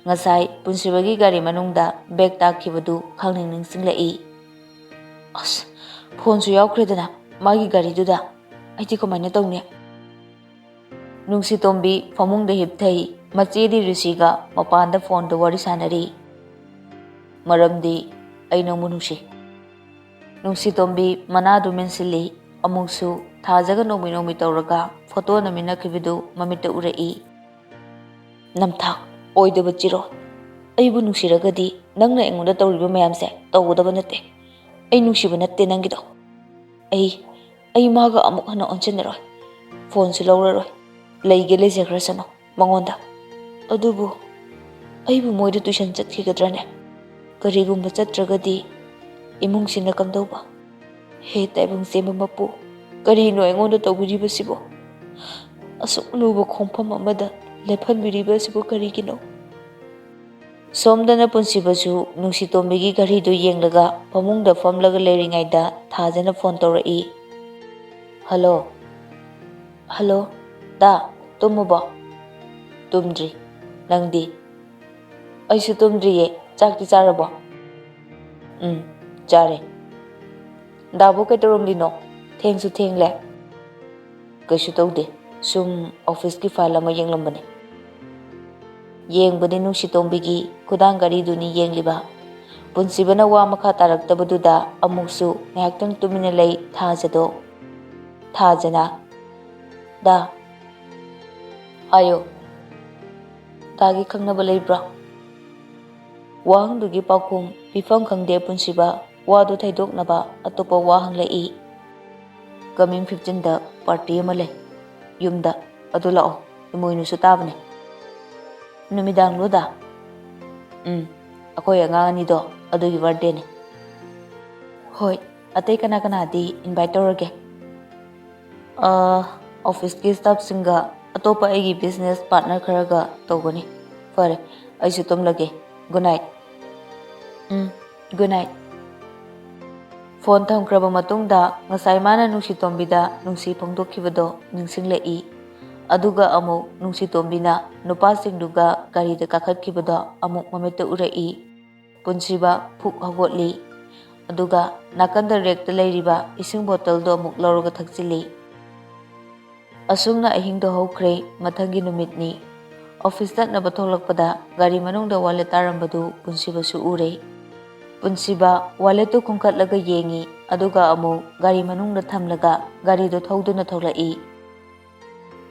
ꯉꯁꯥꯏ ꯄꯨꯟꯁꯤꯕꯒꯤ ꯒꯥꯔꯤ ꯃꯅꯨꯡꯗ ꯕꯦꯒ ꯇꯥꯈꯤꯕꯗꯨ ꯈꯪꯅꯤꯡ ꯅꯤꯡꯁꯤꯡꯂꯛꯏ꯫ "ꯑꯁ, ꯐꯣꯟꯁꯨ ꯌꯥꯎꯈ꯭ꯔꯦꯗꯅ ꯃꯥꯒꯤ ꯒꯥꯔꯤꯗꯨꯗ꯫ ꯑꯩꯗꯤ ꯀꯃꯥꯏꯅ ꯇꯧꯅꯤ?" ꯅꯨꯡꯁꯤꯇꯣꯝꯕꯤ ꯐꯃꯨꯡꯗ ꯍꯤꯞꯊꯩ꯫ ꯃꯆꯦꯗꯤ ꯔꯤꯁꯤꯒ ꯃꯄꯥꯟꯗ ꯐꯣꯟꯗ ꯋꯥꯔꯤ ꯁꯥꯟꯅꯔꯤ꯫ "ꯃꯔꯝꯗꯤ ꯑꯩ ꯅꯪꯕꯨ ꯅꯨꯡꯁꯤ꯫" ꯅꯨꯡꯁꯤꯇꯣꯝꯕꯤ ꯃꯅꯥꯗꯨ ꯃꯦꯟꯁꯤꯜꯂꯤ꯫ ꯑꯃꯨꯛꯁꯨ ꯊꯥꯖꯒ ꯅꯣꯡꯃꯤ ꯅꯣꯡꯃꯤ ꯇꯧꯔꯒ ꯐꯣꯇꯣ ꯅꯝꯃꯤꯟꯅꯈꯤꯕꯗꯨ ꯃꯃꯤꯠꯇ ꯎꯔꯛꯏ꯫ "ꯅꯝꯊꯥꯛ, ꯑꯣꯏꯗꯕ ꯆꯤꯔꯣ꯫ ꯑꯩꯕꯨ ꯅꯨꯡꯁꯤꯔꯒꯗꯤ ꯅꯪꯅ ꯑꯩꯉꯣꯟꯗ ꯇꯧꯔꯤꯕ ꯃꯌꯥꯝꯁꯦ ꯇꯧꯒꯗꯕ ꯅꯠꯇꯦ꯫ ꯑꯩ ꯅꯨꯡꯁꯤꯕ ꯅꯠꯇꯦ ꯅꯪꯒꯤꯗꯣ꯫ ꯑꯩ, ꯑꯩ ꯃꯥꯒ ꯑꯃꯨꯛ ꯍꯟꯅ ꯑꯣꯟꯁꯤꯟꯅꯔꯣꯏ꯫ ꯐꯣꯟꯁꯨ ꯂꯧꯔꯔꯣꯏ꯫ ꯂꯩꯒꯦ ꯂꯩꯖꯈ꯭ꯔꯁꯅꯨ ꯃꯉꯣꯟꯗ꯫ ꯑꯗꯨꯕꯨ ꯑꯩꯕꯨ ꯃꯣꯏꯗ ꯇꯨꯏꯁꯟ ꯆꯠꯈꯤꯒꯗ꯭ꯔꯅꯦ? ꯀꯔꯤꯒꯨꯝꯕ ꯆꯠꯇ꯭ꯔꯒꯗꯤ ꯏꯃꯨꯡꯁꯤꯅ ꯀꯝꯗꯧꯕ? ꯍꯦ ꯇꯥꯏꯕꯪ ꯆꯦꯟꯕ ꯃꯄꯨ, ꯀꯔꯤꯅꯣ ꯑꯩꯉꯣꯟꯗ ꯇꯧꯕꯤꯔꯤꯕꯁꯤꯕꯣ? ꯑꯁꯨꯛ ꯂꯨꯕ ꯈꯣꯡꯐꯝ ꯑꯃꯗ ꯂꯦꯞꯍꯟꯕꯤꯔꯤꯕ ꯑꯁꯤꯕꯨ ꯀꯔꯤꯒꯤꯅꯣ? ꯁꯣꯝꯗꯅ ꯄꯨꯟꯁꯤꯕꯁꯨ ꯅꯨꯡꯁꯤꯇꯣꯝꯕꯤꯒꯤ ꯘꯔꯤꯗꯨ ꯌꯦꯡꯂꯒ ꯐꯃꯨꯡꯗ ꯐꯝꯂꯒ ꯂꯩꯔꯤꯉꯩꯗ ꯊꯥꯖꯅ ꯐꯣꯟ ꯇꯧꯔꯛꯏ꯫ "ꯍꯜꯂꯣ꯫ ꯍꯜꯂꯣ꯫ ꯗꯥ, ꯇꯨꯝꯃꯕꯣ?" "ꯇꯨꯝꯗ꯭ꯔꯤ꯫ ꯅꯪꯗꯤ?" "ꯑꯩꯁꯨ ꯇꯨꯝꯗ꯭ꯔꯤꯌꯦ꯫ ꯆꯥꯛꯇꯤ ꯆꯥꯔꯕꯣ?" "ꯎꯝ, ꯆꯥꯔꯦ꯫ ꯗꯥꯕꯨ ꯀꯩꯗꯧꯔꯝꯂꯤꯅꯣ? ꯊꯦꯡꯁꯨ ꯊꯦꯡꯂꯦ꯫" "ꯀꯩꯁꯨ ꯇꯧꯗꯦ, ꯁꯨꯝ ꯑꯣꯐꯤꯁꯀꯤ ꯐꯥꯏꯜ ꯑꯃ ꯌꯦꯡꯂꯝꯕꯅꯦ꯫" ꯌꯦꯡꯕꯗꯤ ꯅꯨꯡꯁꯤꯇꯣꯝꯕꯤꯒꯤ ꯈꯨꯗꯥꯡ ꯘꯔꯤꯗꯨꯅꯤ ꯌꯦꯡꯂꯤꯕ꯫ ꯄꯨꯟꯁꯤꯕꯅ ꯋꯥ ꯃꯈꯥ ꯇꯥꯔꯛꯇꯕꯗꯨꯗ ꯑꯃꯨꯛꯁꯨ ꯉꯥꯏꯍꯥꯛꯇꯪ ꯇꯨꯃꯤꯟꯅ ꯂꯩ ꯊꯥꯖꯗꯣ꯫ ꯊꯥꯖꯅ, "ꯗꯥ꯫" "ꯍꯥꯏꯌꯣ꯫" "ꯗꯥꯒꯤ ꯈꯪꯅꯕ ꯂꯩꯕ꯭ꯔꯣ?" ꯋꯥꯍꯪꯗꯨꯒꯤ ꯄꯥꯎꯈꯨꯝ ꯄꯤꯐꯝ ꯈꯪꯗꯦ ꯄꯨꯟꯁꯤꯕ ꯋꯥꯗꯨ ꯊꯩꯗꯣꯛꯅꯕ ꯑꯇꯣꯞꯄ ꯋꯥ ꯍꯪꯂꯛꯏ꯫ "ꯀꯃꯤꯡ ꯐꯤꯐꯇꯤꯟꯗ ꯄꯥꯔꯇꯤ ꯑꯃ ꯂꯩ ꯌꯨꯝꯗ, ꯑꯗꯨ ꯂꯥꯛꯑꯣ, ꯏꯃꯣꯏꯅꯨꯁꯨ ꯇꯥꯕꯅꯦ꯫" "ꯅꯨꯃꯤꯗꯥꯡꯂꯣ ꯗꯥ?" "ꯎꯝ, ꯑꯩꯈꯣꯏ ꯑꯉꯥꯡ ꯑꯅꯤꯗꯣ ꯑꯗꯨꯒꯤ ꯕꯥꯔꯗꯦꯅꯦ꯫" "ꯍꯣꯏ, ꯑꯇꯩ ꯀꯅꯥ ꯀꯅꯥꯗꯤ ꯏꯟꯚꯥꯏꯠ ꯇꯧꯔꯒꯦ?" "ꯑ, ꯑꯣꯐꯤꯁꯀꯤ ꯁ꯭ꯇꯥꯐꯁꯤꯡꯒ ꯑꯇꯣꯞꯄ ꯑꯩꯒꯤ ꯕꯤꯖꯤꯅꯦꯁ ꯄꯥꯔꯠꯅꯔ ꯈꯔꯒ ꯇꯧꯒꯅꯤ꯫ ꯐꯔꯦ, ꯑꯩꯁꯨ ꯇꯨꯝꯂꯒꯦ꯫ Good night." "Um, good night." Phone ꯊꯝꯈ꯭ꯔꯕ ꯃꯇꯨꯡꯗ ꯉꯁꯥꯏ ꯃꯥꯅ ꯅꯨꯡꯁꯤꯇꯣꯝꯕꯤꯗ ꯅꯨꯡꯁꯤ ꯐꯣꯡꯗꯣꯛꯈꯤꯕꯗꯣ ꯅꯤꯡꯁꯤꯡꯂꯛꯏ꯫ ꯑꯗꯨꯒ ꯑꯃꯨꯛ ꯅꯨꯡꯁꯤꯇꯣꯝꯕꯤꯅ ꯅꯨꯄꯥꯁꯤꯡꯗꯨꯒ ꯒꯥꯔꯤꯗ ꯀꯥꯈꯠꯈꯤꯕꯗꯣ ꯑꯃꯨꯛ ꯃꯃꯤꯠꯇ ꯎꯔꯛꯏ꯫ ꯄꯨꯟꯁꯤꯕ ꯐꯨꯛ ꯍꯧꯒꯠꯂꯤ꯫ ꯑꯗꯨꯒ ꯅꯥꯀꯟꯗ ꯔꯦꯛꯇ ꯂꯩꯔꯤꯕ ꯏꯁꯤꯡ ꯕꯣꯇꯜꯗꯣ ꯑꯃꯨꯛ ꯂꯧꯔꯒ ꯊꯛꯆꯤꯜꯂꯤ꯫ ꯑꯁꯨꯝꯅ ꯑꯍꯤꯡꯗꯣ ꯍꯧꯈ꯭ꯔꯦ꯫ ꯃꯊꯪꯒꯤ ꯅꯨꯃꯤꯠꯅꯤ꯫ ꯑꯣꯐꯤꯁ ꯆꯠꯅꯕ ꯊꯣꯛꯂꯛꯄꯗ ꯒꯥꯔꯤ ꯃꯅꯨꯡꯗ ꯋꯥꯂꯦꯠ ꯇꯥꯔꯝꯕꯗꯨ ꯄꯨꯟꯁꯤꯕꯁꯨ ꯎꯔꯦ꯫ ꯄꯨꯟꯁꯤꯕ ꯋꯥꯂꯦꯠꯇꯨ ꯈꯨꯟꯒꯠꯂꯒ ꯌꯦꯡꯉꯤ, ꯑꯗꯨꯒ ꯑꯃꯨꯛ ꯒꯥꯔꯤ ꯃꯅꯨꯡꯗ ꯊꯝꯂꯒ ꯒꯥꯔꯤꯗꯨ ꯊꯧꯗꯨꯅ ꯊꯣꯛꯂꯛꯏ꯫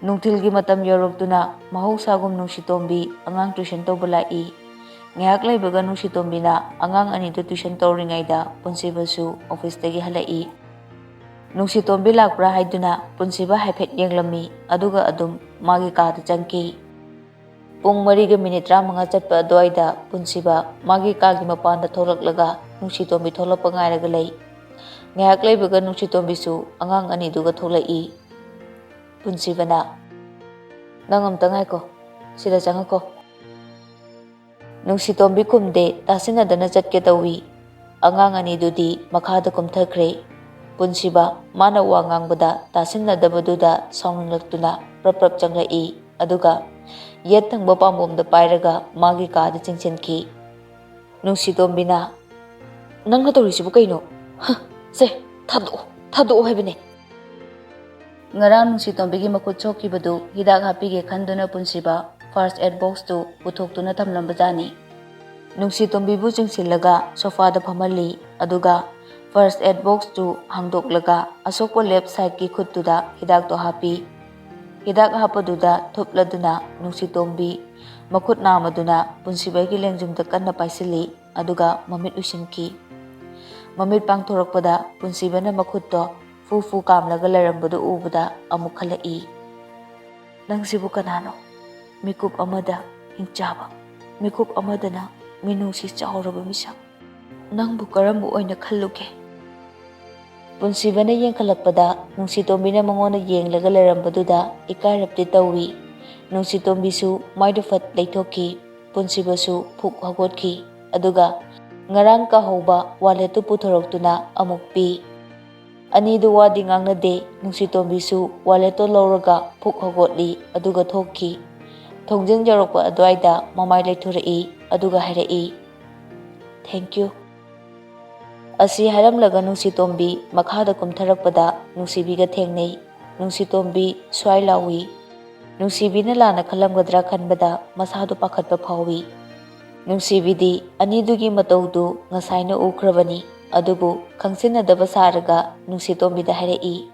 ꯅꯨꯡꯊꯤꯜꯒꯤ ꯃꯇꯝ ꯌꯧꯔꯛꯇꯨꯅ ꯃꯍꯧꯁꯥꯒꯨꯝ ꯅꯨꯡꯁꯤꯇꯣꯝꯕꯤ ꯑꯉꯥꯡ ꯇ꯭ꯌꯨꯁꯟ ꯇꯧꯕ ꯂꯥꯛꯏ꯫ ꯉꯥꯏꯍꯥꯛ ꯂꯩꯕꯒ ꯅꯨꯡꯁꯤꯇꯣꯝꯕꯤꯅ ꯑꯉꯥꯡ ꯑꯅꯤꯗꯨ ꯇ꯭ꯌꯨꯁꯟ ꯇꯧꯔꯤꯉꯩꯗ ꯄꯨꯟꯁꯤꯕꯁꯨ ꯑꯣꯐꯤꯁꯇꯒꯤ ꯍꯜꯂꯛꯏ꯫ ꯅꯨꯡꯁꯤꯇꯣꯝꯕꯤ ꯂꯥꯛꯄ꯭ꯔꯥ ꯍꯥꯏꯗꯨꯅ ꯄꯨꯟꯁꯤꯕ ꯍꯥꯏꯐꯦꯠ ꯌꯦꯡꯂꯝꯃꯤ, ꯑꯗꯨꯒ ꯑꯗꯨꯝ ꯃꯥꯒꯤ ꯀꯥꯗ ꯆꯪꯈꯤ꯫ ꯄꯨꯡ ꯃꯔꯤꯒ ꯃꯤꯅꯤꯠ ꯇꯔꯥꯃꯉꯥ ꯆꯠꯄ ꯑꯗꯨꯋꯥꯏꯗ ꯄꯨꯟꯁꯤꯕ ꯃꯥꯒꯤ ꯀꯥꯒꯤ ꯃꯄꯥꯟꯗ ꯊꯣꯛꯂꯛꯂꯒ ꯅꯨꯡꯁꯤꯇꯣꯝꯕꯤ ꯊꯣꯛꯂꯛꯄ ꯉꯥꯏꯔꯒ ꯂꯩ꯫ ꯉꯥꯏꯍꯥꯛ ꯂꯩꯕꯒ ꯅꯨꯡꯁꯤꯇꯣꯝꯕꯤꯁꯨ ꯑꯉꯥꯡ ꯑꯅꯤꯗꯨꯒ ꯊꯣꯛꯂꯛꯏ꯫ ꯄꯨꯟꯁꯤꯕꯅ, "ꯅꯪ ꯑꯝꯇ ꯉꯥꯏꯈꯣ, ꯁꯤꯗ ꯆꯪꯉꯛꯈꯣ꯫" ꯅꯨꯡꯁꯤꯇꯣꯝꯕꯤ ꯈꯨꯝꯗꯦ, ꯇꯥꯁꯤꯟꯅꯗꯅ ꯆꯠꯀꯦ ꯇꯧꯏ꯫ ꯑꯉꯥꯡ ꯑꯅꯤꯗꯨꯗꯤ ꯃꯈꯥꯗ ꯀꯨꯝꯊꯈ꯭ꯔꯦ꯫ ꯄꯨꯟꯁꯤꯕ ꯃꯥꯅ ꯋꯥ ꯉꯥꯡꯕꯗ ꯇꯥꯁꯤꯟꯅꯗꯕꯗꯨꯗ ꯁꯥꯎꯅꯤꯡꯂꯛꯇꯨꯅ ꯄ꯭ꯔꯞ ꯄ꯭ꯔꯞ ꯆꯪꯂꯛꯏ, ꯑꯗꯨꯒ ꯌꯦꯠ ꯊꯪꯕ ꯄꯥꯝꯕꯣꯝꯗ ꯄꯥꯏꯔꯒ ꯃꯥꯒꯤ ꯀꯥꯗ ꯆꯤꯡꯁꯤꯟꯈꯤ꯫ ꯅꯨꯡꯁꯤꯇꯣꯝꯕꯤꯅ, "ꯅꯪꯅ ꯇꯧꯔꯤꯁꯤꯕꯨ ꯀꯩꯅꯣ? ꯍ, ꯁꯦ, ꯊꯥꯗꯣꯛꯑꯣ, ꯊꯥꯗꯣꯛꯑꯣ ꯍꯥꯏꯕꯅꯦ!" ꯉꯔꯥꯡ ꯅꯨꯡꯁꯤꯇꯣꯝꯕꯤꯒꯤ ꯃꯈꯨꯠ ꯁꯣꯛꯈꯤꯕꯗꯨ ꯍꯤꯗꯥꯛ ꯍꯥꯞꯄꯤꯒꯦ ꯈꯟꯗꯨꯅ ꯄꯨꯟꯁꯤꯕ first aid boxꯇꯨ ꯄꯨꯊꯣꯛꯇꯨꯅ ꯊꯝꯂꯝꯕꯖꯥꯠꯅꯤ꯫ ꯅꯨꯡꯁꯤꯇꯣꯝꯕꯤꯕꯨ ꯆꯤꯡꯁꯤꯜꯂꯒ ꯁꯣꯐꯥꯗ ꯐꯝꯍꯜꯂꯤ, ꯑꯗꯨꯒ first aid boxꯇꯨ ꯍꯥꯡꯗꯣꯛꯂꯒ ꯑꯁꯣꯛꯄ left sideꯀꯤ ꯈꯨꯠꯇꯨꯗ ꯍꯤꯗꯥꯛꯇꯣ ꯍꯥꯞꯄꯤ꯫ ꯍꯤꯗꯥꯛ ꯍꯥꯞꯄꯗꯨꯗ ꯊꯨꯞꯂꯗꯨꯅ ꯅꯨꯡꯁꯤꯇꯣꯝꯕꯤ ꯃꯈꯨꯠ ꯅꯥꯝꯃꯗꯨꯅ ꯄꯨꯟꯁꯤꯕꯒꯤ ꯂꯦꯡꯖꯨꯝꯗ ꯀꯟꯅ ꯄꯥꯏꯁꯤꯜꯂꯤ, ꯑꯗꯨꯒ ꯃꯃꯤꯠ ꯎꯏꯁꯤꯟꯈꯤ꯫ ꯃꯃꯤꯠ ꯄꯥꯡꯊꯣꯔꯛꯄꯗ ꯄꯨꯟꯁꯤꯕꯅ ꯃꯈꯨꯠꯇꯣ ꯐꯨ ꯐꯨ ꯀꯥꯝꯂꯒ ꯂꯩꯔꯝꯕꯗꯨ ꯎꯕꯗ ꯑꯃꯨꯛ ꯈꯜꯂꯛꯏ꯫ "ꯅꯪꯁꯤꯕꯨ ꯀꯅꯥꯅꯣ? ꯃꯤꯀꯨꯞ ꯑꯃꯗ ꯍꯤꯡꯆꯥꯕ, ꯃꯤꯀꯨꯞ ꯑꯃꯗꯅ ꯃꯤꯅꯨꯡꯁꯤ ꯆꯥꯎꯔꯕ ꯃꯤꯁꯛ꯫ ꯅꯪꯕꯨ ꯀꯔꯝꯕ ꯑꯣꯏꯅ ꯈꯜꯂꯨꯒꯦ?" ꯄꯨꯟꯁꯤꯕꯅ ꯌꯦꯡꯈꯠꯂꯛꯄꯗ ꯅꯨꯡꯁꯤꯇꯣꯝꯕꯤꯅ ꯃꯉꯣꯟꯗ ꯌꯦꯡꯂꯒ ꯂꯩꯔꯝꯕꯗꯨꯗ ꯏꯀꯥꯏꯔꯞꯇꯤ ꯇꯧꯏ꯫ ꯅꯨꯡꯁꯤꯇꯣꯝꯕꯤꯁꯨ ꯃꯥꯏꯗꯨ ꯐꯠ ꯂꯩꯊꯣꯛꯈꯤ꯫ ꯄꯨꯟꯁꯤꯕꯁꯨ ꯐꯨꯛ ꯍꯧꯒꯠꯈꯤ꯫ ꯑꯗꯨꯒ ꯉꯔꯥꯡ ꯀꯥꯍꯧꯕ walletꯇꯨ ꯄꯨꯊꯣꯔꯛꯇꯨꯅ ꯑꯃꯨꯛ ꯄꯤ꯫ ꯑꯅꯤꯗꯨ ꯋꯥꯗꯤ ꯉꯥꯡꯅꯗꯦ꯫ ꯅꯨꯡꯁꯤꯇꯣꯝꯕꯤꯁꯨ walletꯇꯣ ꯂꯧꯔꯒ ꯐꯨꯛ ꯍꯧꯒꯠꯂꯤ, ꯑꯗꯨꯒ ꯊꯣꯛꯈꯤ꯫ ꯊꯣꯡꯖꯤꯟ ꯌꯧꯔꯛꯄ ꯑꯗꯨꯋꯥꯏꯗ ꯃꯃꯥꯏ ꯂꯩꯊꯣꯔꯛꯏ, ꯑꯗꯨꯒ ꯍꯥꯏꯔꯛꯏ, "Thank you꯫" ꯑꯁꯤ ꯍꯥꯏꯔꯝꯂꯒ ꯅꯨꯡꯁꯤꯇꯣꯝꯕꯤ ꯃꯈꯥꯗ ꯀꯨꯝꯊꯔꯛꯄꯗ ꯅꯨꯡꯁꯤꯕꯤꯒ ꯊꯦꯡꯅꯩ꯫ ꯅꯨꯡꯁꯤꯇꯣꯝꯕꯤ ꯁ꯭ꯋꯥꯏ ꯂꯥꯎꯏ꯫ ꯅꯨꯡꯁꯤꯕꯤꯅ ꯂꯥꯟꯅ ꯈꯜꯂꯝꯒꯗ꯭ꯔꯥ ꯈꯟꯕꯗ ꯃꯁꯥꯗꯨ ꯄꯥꯈꯠꯄ ꯐꯥꯎꯏ꯫ ꯅꯨꯡꯁꯤꯕꯤꯗꯤ ꯑꯅꯤꯗꯨꯒꯤ ꯃꯇꯧꯗꯨ ꯉꯁꯥꯏꯅ ꯎꯈ꯭ꯔꯕꯅꯤ, ꯑꯗꯨꯕꯨ ꯈꯪꯁꯤꯟꯅꯗꯕ ꯁꯥꯔꯒ ꯅꯨꯡꯁꯤꯇꯣꯝꯕꯤꯗ ꯍꯥꯏꯔꯛꯏ,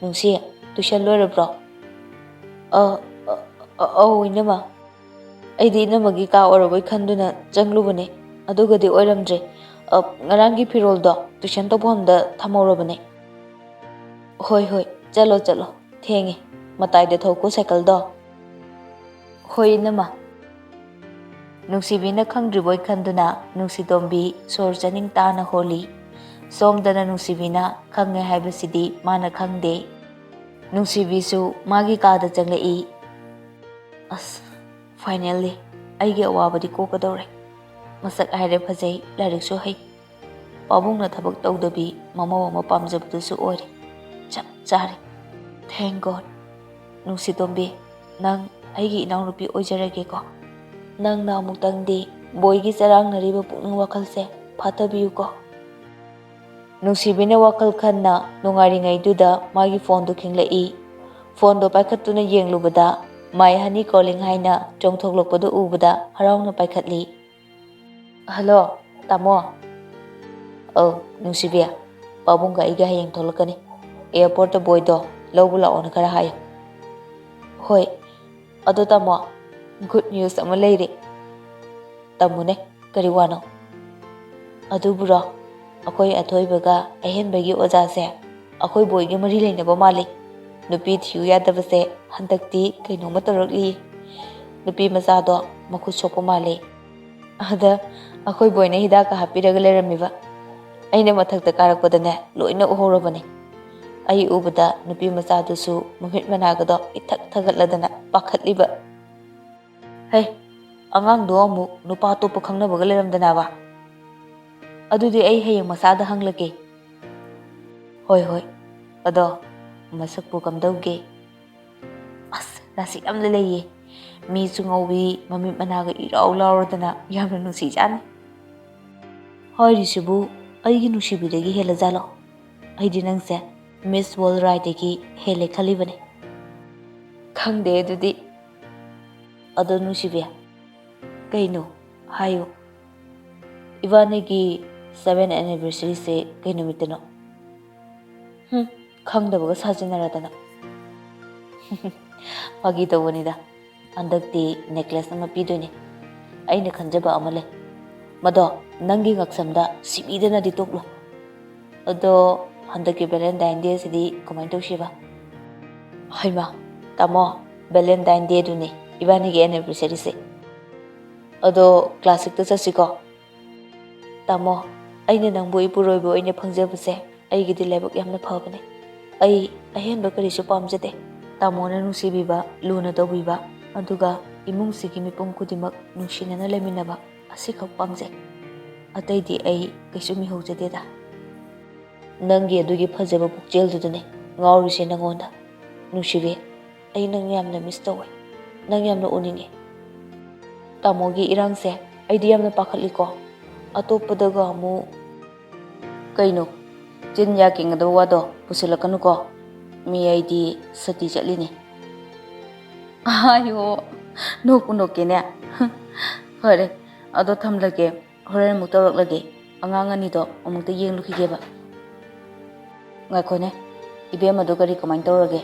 "ꯅꯨꯡꯁꯤ, tuition ꯂꯣꯏꯔꯕ꯭ꯔꯣ?" "ꯑ, ꯑ, ꯑ, ꯑꯧ, ꯏꯅꯝꯃ꯫ ꯑꯩꯗꯤ ꯏꯅꯝꯃꯒꯤ ꯀꯥ ꯑꯣꯏꯔꯕꯣꯏ ꯈꯟꯗꯨꯅ ꯆꯪꯂꯨꯕꯅꯦ, ꯑꯗꯨꯒꯗꯤ ꯑꯣꯏꯔꯝꯗ꯭ꯔꯦ꯫ ꯑ, ꯉꯔꯥꯡꯒꯤ ꯐꯤꯔꯣꯜꯗꯣ tuition ꯇꯧꯐꯝꯗ ꯊꯝꯍꯧꯔꯕꯅꯦ꯫" "ꯍꯣꯏ, ꯍꯣꯏ, ꯆꯠꯂꯣ, ꯆꯠꯂꯣ꯫ ꯊꯦꯡꯉꯦ꯫ ꯃꯇꯥꯏꯗ ꯊꯧꯀꯣ ꯁꯥꯏꯀꯜꯗꯣ꯫" "ꯍꯣꯏ, ꯏꯅꯝꯃ꯫" ꯅꯨꯡꯁꯤꯕꯤꯅ ꯈꯪꯗ꯭ꯔꯤꯕꯣꯏ ꯈꯟꯗꯨꯅ ꯅꯨꯡꯁꯤꯇꯣꯝꯕꯤ ꯁꯣꯔ ꯆꯅꯤꯡ ꯇꯥꯅ ꯍꯣꯜꯂꯤ꯫ ꯁꯣꯝꯗꯅ ꯅꯨꯡꯁꯤꯕꯤꯅ ꯈꯪꯉꯦ ꯍꯥꯏꯕꯁꯤꯗꯤ ꯃꯥꯅ ꯈꯪꯗꯦ꯫ ꯅꯨꯡꯁꯤꯕꯤꯁꯨ ꯃꯥꯒꯤ ꯀꯥꯗ ꯆꯪꯂꯛꯏ꯫ "ꯑꯁ, finally, ꯑꯩꯒꯤ ꯑꯋꯥꯕꯗꯤ ꯀꯣꯛꯀꯗꯧꯔꯦ꯫ ꯃꯁꯛ ꯍꯥꯏꯔꯦ ꯐꯖꯩ, ꯂꯥꯏꯔꯤꯛꯁꯨ ꯍꯩ꯫ ꯄꯥꯕꯨꯡꯅ ꯊꯕꯛ ꯇꯧꯗꯕꯤ ꯃꯃꯧ ꯑꯃ ꯄꯥꯝꯖꯕꯗꯨꯁꯨ ꯑꯣꯏꯔꯦ꯫ ꯆꯞ ꯆꯥꯔꯦ꯫ Thank God꯫ ꯅꯨꯡꯁꯤꯇꯣꯝꯕꯤ, ꯅꯪ ꯑꯩꯒꯤ ꯏꯅꯥꯎꯅꯨꯄꯤ ꯑꯣꯏꯖꯔꯒꯦꯀꯣ꯫ ꯅꯪꯅ ꯑꯃꯨꯛꯇꯪꯗꯤ ꯕꯣꯏꯒꯤ ꯆꯔꯥꯡꯅꯔꯤꯕ ꯄꯨꯛꯅꯤꯡ ꯋꯥꯈꯜꯁꯦ ꯐꯥꯊꯕꯤꯌꯨꯀꯣ꯫" ꯅꯨꯡꯁꯤꯕꯤꯅ ꯋꯥꯈꯜ ꯈꯟꯅ ꯅꯨꯡꯉꯥꯏꯔꯤꯉꯩꯗꯨꯗ ꯃꯥꯒꯤ ꯐꯣꯟꯗꯨ ꯈꯤꯡꯂꯛꯏ꯫ ꯐꯣꯟꯗꯣ ꯄꯥꯏꯈꯠꯇꯨꯅ ꯌꯦꯡꯂꯨꯕꯗ "My honey calling" ꯍꯥꯏꯅ ꯆꯣꯡꯊꯣꯛꯂꯛꯄꯗꯨ ꯎꯕꯗ ꯍꯔꯥꯎꯅ ꯄꯥꯏꯈꯠꯂꯤ꯫ "ꯍꯜꯂꯣ, ꯇꯥꯃꯣ꯫" "ꯑꯧ, ꯅꯨꯡꯁꯤꯕꯤ, ꯄꯥꯕꯨꯡꯒ ꯑꯩꯒ ꯍꯌꯦꯡ ꯊꯣꯛꯂꯛꯀꯅꯤ꯫ Airport ꯇ ꯕꯣꯏꯗꯣ ꯂꯧꯕ ꯂꯥꯛꯑꯣꯅ ꯈꯔ ꯍꯥꯏꯌꯨ꯫" "ꯍꯣꯏ꯫ ꯑꯗꯣ ꯇꯥꯃꯣ, good news ꯑꯃ ꯂꯩꯔꯦ꯫" "ꯇꯝꯃꯨꯅꯦ, ꯀꯔꯤ ꯋꯥꯅꯣ?" "ꯑꯗꯨꯕꯨꯔꯣ, ꯑꯩꯈꯣꯏ ꯑꯊꯣꯏꯕꯒ ꯑꯍꯦꯟꯕꯒꯤ ꯑꯣꯖꯥꯁꯦ ꯑꯩꯈꯣꯏ ꯕꯣꯏꯒ ꯃꯔꯤ ꯂꯩꯅꯕ ꯃꯥꯜꯂꯤ꯫ ꯅꯨꯄꯤ ꯊꯤꯌꯨ ꯌꯥꯗꯕꯁꯦ ꯍꯟꯗꯛꯇꯤ ꯀꯩꯅꯣꯝꯃ ꯇꯧꯔꯛꯂꯤ꯫ ꯅꯨꯄꯤ ꯃꯆꯥꯗꯣ ꯃꯈꯨꯠ ꯁꯣꯛꯄ ꯃꯥꯜꯂꯤ꯫" ꯑꯗ ꯑꯩꯈꯣꯏ ꯕꯣꯏꯅ ꯍꯤꯗꯥꯛꯀ ꯍꯥꯞꯄꯤꯔꯒ ꯂꯩꯔꯝꯃꯤꯕ꯫ ꯑꯩꯅ ꯃꯊꯛꯇ ꯀꯥꯔꯛꯄꯗꯅꯦ, ꯂꯣꯏꯅ ꯎꯍꯧꯔꯕꯅꯤ꯫ ꯑꯩ ꯎꯕꯗ ꯅꯨꯄꯤ ꯃꯆꯥꯗꯨꯁꯨ ꯃꯃꯤꯠ ꯃꯅꯥꯒꯗꯣ ꯏꯊꯛ ꯊꯛꯀꯠꯂꯗꯅ ꯄꯥꯈꯠꯂꯤꯕ꯫ "ꯍꯩ, ꯑꯉꯥꯡꯗꯣ ꯑꯃꯨꯛ ꯅꯨꯄꯥ ꯑꯇꯣꯞꯄ ꯈꯪꯅꯕꯒ ꯂꯩꯔꯝꯗꯅꯕ? ꯑꯗꯨꯗꯤ ꯑꯩ ꯍꯌꯦꯡ ꯃꯆꯥꯗ ꯍꯪꯂꯒꯦ꯫" "ꯍꯣꯏ, ꯍꯣꯏ꯫ ꯑꯗꯣ ꯃꯁꯛꯄꯨ ꯀꯝꯗꯧꯒꯦ?" "ꯑꯁ, ꯔꯥꯁꯤ ꯌꯥꯝꯅ ꯂꯩꯌꯦ꯫ ꯃꯤꯁꯨ ꯉꯧꯏ, ꯃꯃꯤꯠ ꯃꯅꯥꯒ ꯏꯔꯥꯎ ꯂꯥꯎꯔꯗꯅ ꯌꯥꯝꯅ ꯅꯨꯡꯁꯤꯖꯥꯠꯅꯤ꯫" "ꯍꯥꯏꯔꯤꯁꯤꯕꯨ ꯑꯩꯒꯤ ꯅꯨꯡꯁꯤꯕꯤꯗꯒꯤ ꯍꯦꯜꯂꯖꯥꯠꯂꯣ? ꯑꯩꯗꯤ ꯅꯪꯁꯦ Miss World ꯔꯥꯏꯗꯒꯤ ꯍꯦꯜꯂꯦ ꯈꯜꯂꯤꯕꯅꯦ꯫" "ꯈꯪꯗꯦ ꯑꯗꯨꯗꯤ꯫" "ꯑꯗꯣ ꯅꯨꯡꯁꯤꯕꯤ꯫" "ꯀꯩꯅꯣ? ꯍꯥꯏꯌꯨ꯫" "ꯏꯕꯥꯅꯤꯒꯤ seventh anniversary ꯁꯦ ꯀꯩ ꯅꯨꯃꯤꯠꯇꯅꯣ?" "ꯍꯨꯝ, ꯈꯪꯗꯕꯒ ꯁꯥꯖꯤꯟꯅꯔꯗꯅ꯫" "ꯐꯥꯒꯤ ꯇꯧꯕꯅꯤꯗ꯫ ꯍꯟꯗꯛꯇꯤ necklace ꯑꯃ ꯄꯤꯗꯣꯏꯅꯦ꯫ ꯑꯩꯅ ꯈꯟꯖꯕ ꯑꯃ ꯂꯩ꯫ ꯃꯗꯣ ꯅꯪꯒꯤ ꯉꯛꯁꯝꯗ ꯁꯤꯕꯤꯗꯅꯗꯤ ꯇꯣꯛꯂꯣ꯫ ꯑꯗꯣ ꯍꯟꯗꯛꯀꯤ Valentine Day ꯁꯤꯗꯤ ꯀꯃꯥꯏꯅ ꯇꯧꯁꯤꯕ? ꯍꯩꯃꯥ, ꯇꯥꯃꯣ, Valentine Day ꯗꯨꯅꯦ ꯏꯕꯥꯅꯤꯒꯤ anniversary ꯁꯦ꯫ ꯑꯗꯣ classic ꯇ ꯆꯠꯁꯤꯀꯣ? ꯇꯥꯃꯣ, ꯑꯩꯅ ꯅꯪꯕꯨ ꯏꯄꯨꯔꯣꯏꯕ ꯑꯣꯏꯅ ꯐꯪꯖꯕꯁꯦ ꯑꯩꯒꯤꯗꯤ ꯂꯥꯏꯕꯛ ꯌꯥꯝꯅ ꯐꯕꯅꯦ꯫ ꯑꯩ ꯑꯍꯦꯟꯕ ꯀꯔꯤꯁꯨ ꯄꯥꯝꯖꯗꯦ꯫ ꯇꯥꯃꯣꯅ ꯅꯨꯡꯁꯤꯕꯤꯕ, ꯂꯨꯅ ꯇꯧꯕꯤꯕ, ꯑꯗꯨꯒ ꯏꯃꯨꯡꯁꯤꯒꯤ ꯃꯤꯄꯨꯝ ꯈꯨꯗꯤꯡꯃꯛ ꯅꯨꯡꯁꯤꯅꯅ ꯂꯩꯃꯤꯟꯅꯕ, ꯑꯁꯤꯈꯛ ꯄꯥꯝꯖꯩ꯫ ꯑꯇꯩꯗꯤ ꯑꯩ ꯀꯩꯁꯨ ꯃꯤꯍꯧꯖꯗꯦꯗ꯫ ꯅꯪꯒꯤ ꯑꯗꯨꯒꯤ ꯐꯖꯕ ꯄꯨꯛꯆꯦꯜꯗꯨꯗꯅꯦ ꯉꯥꯎꯔꯤꯁꯦ ꯅꯪꯉꯣꯟꯗ꯫ ꯅꯨꯡꯁꯤꯕꯤ, ꯑꯩ ꯅꯪ ꯌꯥꯝꯅ miss ꯇꯧꯋꯦ꯫ ꯅꯪ ꯌꯥꯝꯅ ꯎꯅꯤꯡꯉꯦ꯫ ꯇꯥꯃꯣꯒꯤ ꯏꯔꯥꯡꯁꯦ ꯑꯩꯗꯤ ꯌꯥꯝꯅ ꯄꯥꯈꯠꯂꯤꯀꯣ꯫ ꯑꯇꯣꯞꯄꯗꯒ ꯑꯃꯨꯛ꯫ ꯀꯩꯅꯣ? ꯆꯤꯟ ꯌꯥ ꯀꯦꯡꯒꯗꯕ ꯋꯥꯗꯣ ꯄꯨꯁꯤꯜꯂꯛꯀꯅꯨꯀꯣ꯫ ꯃꯤ ꯑꯩꯗꯤ ꯁꯇꯤ ꯆꯠꯂꯤꯅꯦ꯫ ꯑꯌꯣ, ꯅꯣꯛꯄꯨ ꯅꯣꯛꯀꯦꯅꯦ꯫ ꯐꯔꯦ, ꯑꯗꯣ ꯊꯝꯂꯒꯦ꯫ ꯍꯣꯔꯦꯟ ꯑꯃꯨꯛ ꯇꯧꯔꯛꯂꯒꯦ꯫ ꯑꯉꯥꯡ ꯑꯅꯤꯗꯣ ꯑꯃꯨꯛꯇ ꯌꯦꯡꯂꯨꯈꯤꯒꯦꯕ꯫ ꯉꯥꯏꯈꯣꯅꯦ, ꯏꯕꯦꯝꯃꯗꯣ ꯀꯔꯤ ꯀꯃꯥꯏꯅ ꯇꯧꯔꯒꯦ?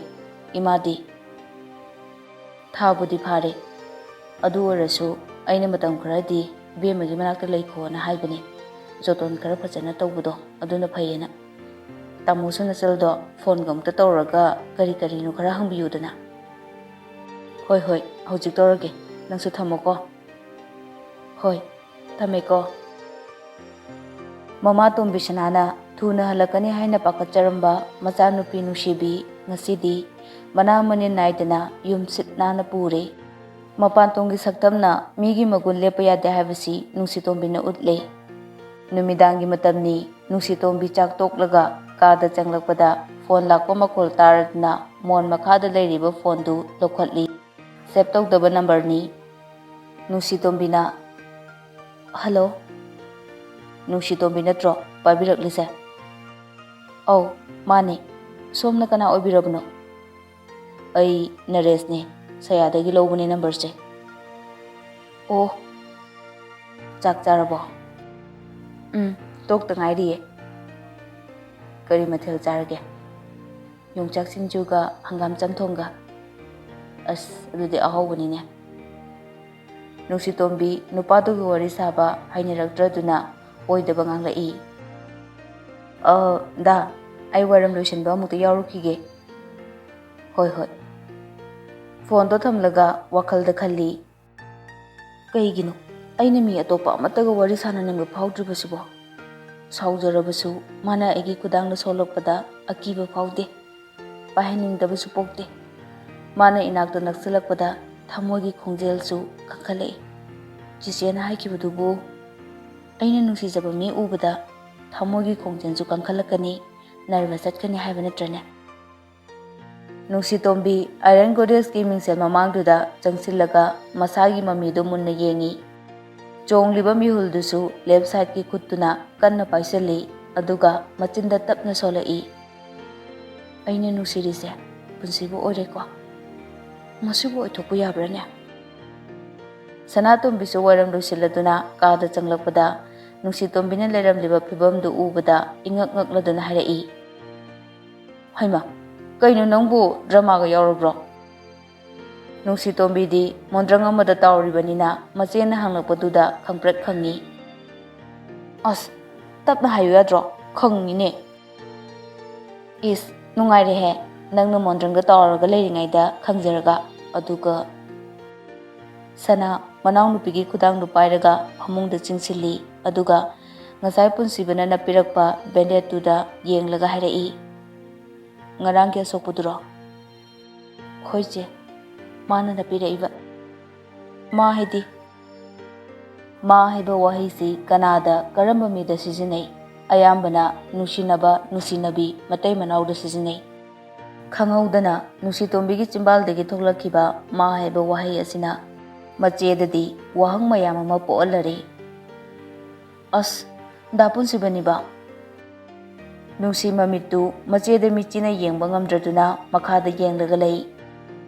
ꯏꯃꯥꯗꯤ? ꯊꯥꯕꯨꯗꯤ ꯐꯥꯔꯦ꯫ ꯑꯗꯨ ꯑꯣꯏꯔꯁꯨ ꯑꯩꯅ ꯃꯇꯝ ꯈꯔꯗꯤ ꯏꯕꯦꯝꯃꯒꯤ ꯃꯅꯥꯛꯇ ꯂꯩꯈꯣꯅ ꯍꯥꯏꯕꯅꯦ꯫ ꯖꯣꯇꯣꯟ ꯈꯔ ꯐꯖꯅ ꯇꯧꯕꯗꯣ ꯑꯗꯨꯅ ꯐꯩꯌꯦꯅ꯫ ꯇꯥꯃꯣꯁꯨ ꯅꯆꯜꯗꯣ ꯐꯣꯟꯒ ꯑꯃꯨꯛꯇ ꯇꯧꯔꯒ ꯀꯔꯤ ꯀꯔꯤꯅꯣ ꯈꯔ ꯍꯪꯕꯤꯌꯨꯗꯅ꯫ ꯍꯣꯏ, ꯍꯣꯏ, ꯍꯧꯖꯤꯛ ꯇꯧꯔꯒꯦ꯫ ꯅꯪꯁꯨ ꯊꯝꯃꯣꯀꯣ꯫ ꯍꯣꯏ, ꯊꯝꯃꯦꯀꯣ꯫ ꯃꯃꯥ ꯇꯣꯝꯕꯤꯁꯅꯥꯅ ꯊꯨꯅ ꯍꯜꯂꯛꯀꯅꯤ ꯍꯥꯏꯅ ꯄꯥꯈꯠꯆꯔꯝꯕ ꯃꯆꯥꯅꯨꯄꯤ ꯅꯨꯡꯁꯤꯕꯤ ꯉꯁꯤꯗꯤ ꯃꯅꯥ ꯃꯅꯤꯟ ꯅꯥꯏꯗꯅ ꯌꯨꯝ ꯁꯤꯠ ꯅꯥꯟꯅ ꯄꯨꯔꯦ꯫ ꯃꯄꯥꯟ ꯊꯣꯡꯒꯤ ꯁꯛꯇꯝꯅ ꯃꯤꯒꯤ ꯃꯒꯨꯟ ꯂꯦꯞꯄ ꯌꯥꯗꯦ ꯍꯥꯏꯕꯁꯤ ꯅꯨꯡꯁꯤꯇꯣꯝꯕꯤꯅ ꯎꯠꯂꯦ꯫ ꯅꯨꯃꯤꯗꯥꯡꯒꯤ ꯃꯇꯝꯅꯤ꯫ ꯅꯨꯡꯁꯤꯇꯣꯝꯕꯤ ꯆꯥꯛ ꯇꯣꯛꯂꯒ ꯀꯥꯗ ꯆꯪꯂꯛꯄꯗ ꯐꯣꯟ ꯂꯥꯛꯄ ꯃꯈꯣꯜ ꯇꯥꯔꯗꯨꯅ ꯃꯣꯟ ꯃꯈꯥꯗ ꯂꯩꯔꯤꯕ ꯐꯣꯟꯗꯨ ꯂꯧꯈꯠꯂꯤ꯫ ꯁꯦꯚ ꯇꯧꯗꯕ ꯅꯝꯕꯔꯅꯤ꯫ ꯅꯨꯡꯁꯤꯇꯣꯝꯕꯤꯅ, "ꯍꯜꯂꯣ, ꯅꯨꯡꯁꯤꯇꯣꯝꯕꯤ ꯅꯠꯇ꯭ꯔꯣ ꯄꯥꯏꯕꯤꯔꯛꯂꯤꯁꯦ?" "ꯑꯧ, ꯃꯥꯅꯦ꯫ ꯁꯣꯝꯅ ꯀꯅꯥ ꯑꯣꯏꯕꯤꯔꯕꯅꯣ?" "ꯑꯩ ꯅꯔꯦꯁꯅꯦ꯫ ꯁꯌꯥꯗꯒꯤ ꯂꯧꯕꯅꯦ ꯅꯝꯕꯔꯁꯦ꯫" "ꯑꯣ, ꯆꯥꯛ ꯆꯥꯔꯕꯣ?" "ꯎꯝ, ꯇꯣꯛꯇ ꯉꯥꯏꯔꯤꯌꯦ꯫" "ꯀꯔꯤ ꯃꯊꯦꯜ ꯆꯥꯔꯒꯦ?" "ꯌꯣꯡꯆꯥꯛ ꯁꯤꯡꯖꯨꯒ ꯍꯪꯒꯥꯝ ꯆꯝꯊꯣꯡꯒ꯫" "ꯑꯁ, ꯑꯗꯨꯗꯤ ꯑꯍꯥꯎꯕꯅꯤꯅꯦ꯫" ꯅꯨꯡꯁꯤꯇꯣꯝꯕꯤ ꯅꯨꯄꯥꯗꯨꯒꯤ ꯋꯥꯔꯤ ꯁꯥꯕ ꯍꯩꯅꯔꯛꯇ꯭ꯔꯗꯨꯅ ꯑꯣꯏꯗꯕ ꯉꯥꯡꯂꯛꯏ꯫ "ꯑ, ꯗꯥ, ꯑꯩ ꯋꯥꯏꯔꯝ ꯂꯣꯏꯁꯤꯟꯕ ꯑꯃꯨꯛꯇ ꯌꯥꯎꯔꯨꯈꯤꯒꯦ꯫ "ꯍꯣꯏ, ꯍꯣꯏ꯫" ꯐꯣꯟꯗꯣ ꯊꯝꯂꯒ ꯋꯥꯈꯜꯗ ꯈꯜꯂꯤ, "ꯀꯩꯒꯤꯅꯣ ꯑꯩꯅ ꯃꯤ ꯑꯇꯣꯞꯄ ꯑꯃꯠꯇꯒ ꯋꯥꯔꯤ ꯁꯥꯟꯅꯅꯤꯡꯕ ꯐꯥꯎꯗ꯭ꯔꯤꯕꯁꯤꯕꯣ?" ꯁꯥꯎꯖꯔꯕꯁꯨ ꯃꯥꯅ ꯑꯩꯒꯤ ꯈꯨꯗꯥꯡꯗ ꯁꯣꯜꯂꯛꯄꯗ ꯑꯀꯤꯕ ꯐꯥꯎꯗꯦ, ꯄꯥꯏꯍꯟꯅꯤꯡꯗꯕꯁꯨ ꯄꯣꯛꯇꯦ꯫ ꯃꯥꯅ ꯏꯅꯥꯛꯇ ꯅꯛꯁꯤꯜꯂꯛꯄꯗ ꯊꯃꯣꯏꯒꯤ ꯈꯣꯡꯖꯦꯜꯁꯨ ꯀꯟꯈꯠꯂꯛꯏ꯫ ꯆꯤꯆꯦꯅ ꯍꯥꯏꯈꯤꯕꯗꯨꯕꯨ ꯑꯩꯅ ꯅꯨꯡꯁꯤꯖꯕ ꯃꯤ ꯎꯕꯗ ꯊꯃꯣꯏꯒꯤ ꯈꯣꯡꯖꯦꯜꯁꯨ ꯀꯟꯈꯠꯂꯛꯀꯅꯤ, ꯅꯔꯚꯁ ꯆꯠꯀꯅꯤ ꯍꯥꯏꯕ ꯅꯠꯇ꯭ꯔꯅꯦ? ꯅꯨꯡꯁꯤꯇꯣꯝꯕꯤ ꯑꯥꯏꯔꯟ ꯒꯣꯗꯦꯁꯀꯤ ꯃꯤꯡꯁꯦꯜ ꯃꯃꯥꯡꯗꯨꯗ ꯆꯪꯁꯤꯜꯂꯒ ꯃꯁꯥꯒꯤ ꯃꯃꯤꯗꯨ ꯃꯨꯟꯅ ꯌꯦꯡꯉꯤ꯫ ꯆꯣꯡꯂꯤꯕ ꯃꯤꯍꯨꯜꯗꯨꯁꯨ ꯂꯦꯐ ꯁꯥꯏꯗꯀꯤ ꯈꯨꯠꯇꯨꯅ ꯀꯟꯅ ꯄꯥꯏꯁꯤꯜꯂꯤ, ꯑꯗꯨꯒ ꯃꯆꯤꯟꯗ ꯇꯞꯅ ꯁꯣꯜꯂꯛꯏ, "ꯑꯩꯅ ꯅꯨꯡꯁꯤꯔꯤꯁꯦ ꯄꯨꯟꯁꯤꯕꯨ ꯑꯣꯏꯔꯦꯀꯣ꯫ ꯃꯁꯤꯕꯨ ꯑꯣꯏꯊꯣꯛꯄ ꯌꯥꯕ꯭ꯔꯥꯅꯦ?" ꯁꯅꯥꯇꯣꯝꯕꯤꯁꯨ ꯋꯥꯏꯔꯝ ꯂꯣꯏꯁꯤꯜꯂꯗꯨꯅ ꯀꯥꯗ ꯆꯪꯂꯛꯄꯗ, ꯅꯨꯡꯁꯤꯇꯣꯝꯕꯤꯅ ꯂꯩꯔꯝꯂꯤꯕ ꯐꯤꯕꯝꯗꯨ ꯎꯕꯗ ꯏꯉꯛ ꯉꯛꯂꯗꯨꯅ ꯍꯥꯏꯔꯛꯏ, "ꯍꯩꯃꯥ, ꯀꯩꯅꯣ ꯅꯪꯕꯨ ꯗ꯭ꯔꯃꯥꯒ ꯌꯥꯎꯔꯕ꯭ꯔꯣ?" ꯅꯨꯡꯁꯤꯇꯣꯝꯕꯤꯗꯤ ꯃꯣꯟꯗ꯭ꯔꯪ ꯑꯃꯗ ꯇꯥꯎꯔꯤꯕꯅꯤꯅ ꯃꯆꯦꯅ ꯍꯪꯂꯛꯄꯗꯨꯗ ꯈꯪꯄ꯭ꯔꯦꯛ ꯈꯪꯉꯤ꯫ "ꯑꯁ, ꯇꯞꯅ ꯍꯥꯏꯌꯨ ꯌꯥꯗ꯭ꯔꯣ? ꯈꯪꯉꯤꯅꯦ꯫" "ꯏꯁ, ꯅꯨꯡꯉꯥꯏꯔꯦꯍꯦ, ꯅꯪꯅ ꯃꯣꯟꯗ꯭ꯔꯪꯗ ꯇꯥꯎꯔꯒ ꯂꯩꯔꯤꯉꯩꯗ ꯈꯪꯖꯔꯒ꯫ ꯑꯗꯨꯒ꯫" ꯁꯅꯥ ꯃꯅꯥꯎꯅꯨꯄꯤꯒꯤ ꯈꯨꯗꯥꯡꯗꯨ ꯄꯥꯏꯔꯒ ꯐꯃꯨꯡꯗ ꯆꯤꯡꯁꯤꯜꯂꯤ, ꯑꯗꯨꯒ ꯉꯁꯥꯏ ꯄꯨꯟꯁꯤꯕꯅ ꯅꯞꯄꯤꯔꯛꯄ ꯕꯦꯟꯗꯦꯠꯇꯨꯗ ꯌꯦꯡꯂꯒ ꯍꯥꯏꯔꯛꯏ, "ꯉꯔꯥꯡꯒꯤ ꯑꯁꯣꯛꯄꯗꯨꯔꯣ?" "ꯍꯣꯏ ꯆꯦ, ꯃꯥꯅ ꯅꯞꯄꯤꯔꯛꯏꯕ꯫ ꯃꯥ ꯍꯥꯏꯗꯤ?" "ꯃꯥ" ꯍꯥꯏꯕ ꯋꯥꯍꯩꯁꯤ ꯀꯅꯥꯗ, ꯀꯔꯝꯕ ꯃꯤꯗ ꯁꯤꯖꯤꯟꯅꯩ? ꯑꯌꯥꯝꯕꯅ ꯅꯨꯡꯁꯤꯅꯕ, ꯅꯨꯡꯁꯤꯅꯕꯤ, ꯃꯇꯩ ꯃꯅꯥꯎꯗ ꯁꯤꯖꯤꯟꯅꯩ꯫ ꯈꯪꯍꯧꯗꯅ ꯅꯨꯡꯁꯤꯇꯣꯝꯕꯤꯒꯤ ꯆꯤꯝꯕꯥꯜꯗꯒꯤ ꯊꯣꯛꯂꯛꯈꯤꯕ "ꯃꯥ" ꯍꯥꯏꯕ ꯋꯥꯍꯩ ꯑꯁꯤꯅ ꯃꯆꯦꯗꯗꯤ ꯋꯥꯍꯪ ꯃꯌꯥꯝ ꯑꯃ ꯄꯣꯛꯍꯜꯂꯔꯦ꯫ "ꯑꯁ, ꯗꯥ ꯄꯨꯟꯁꯤꯕꯅꯤꯕ?" ꯅꯨꯡꯁꯤ ꯃꯃꯤꯠꯇꯨ ꯃꯆꯦꯗ ꯃꯤꯠꯆꯤꯅ ꯌꯦꯡꯕ ꯉꯝꯗ꯭ꯔꯗꯨꯅ ꯃꯈꯥꯗ ꯌꯦꯡꯂꯒ ꯂꯩ꯫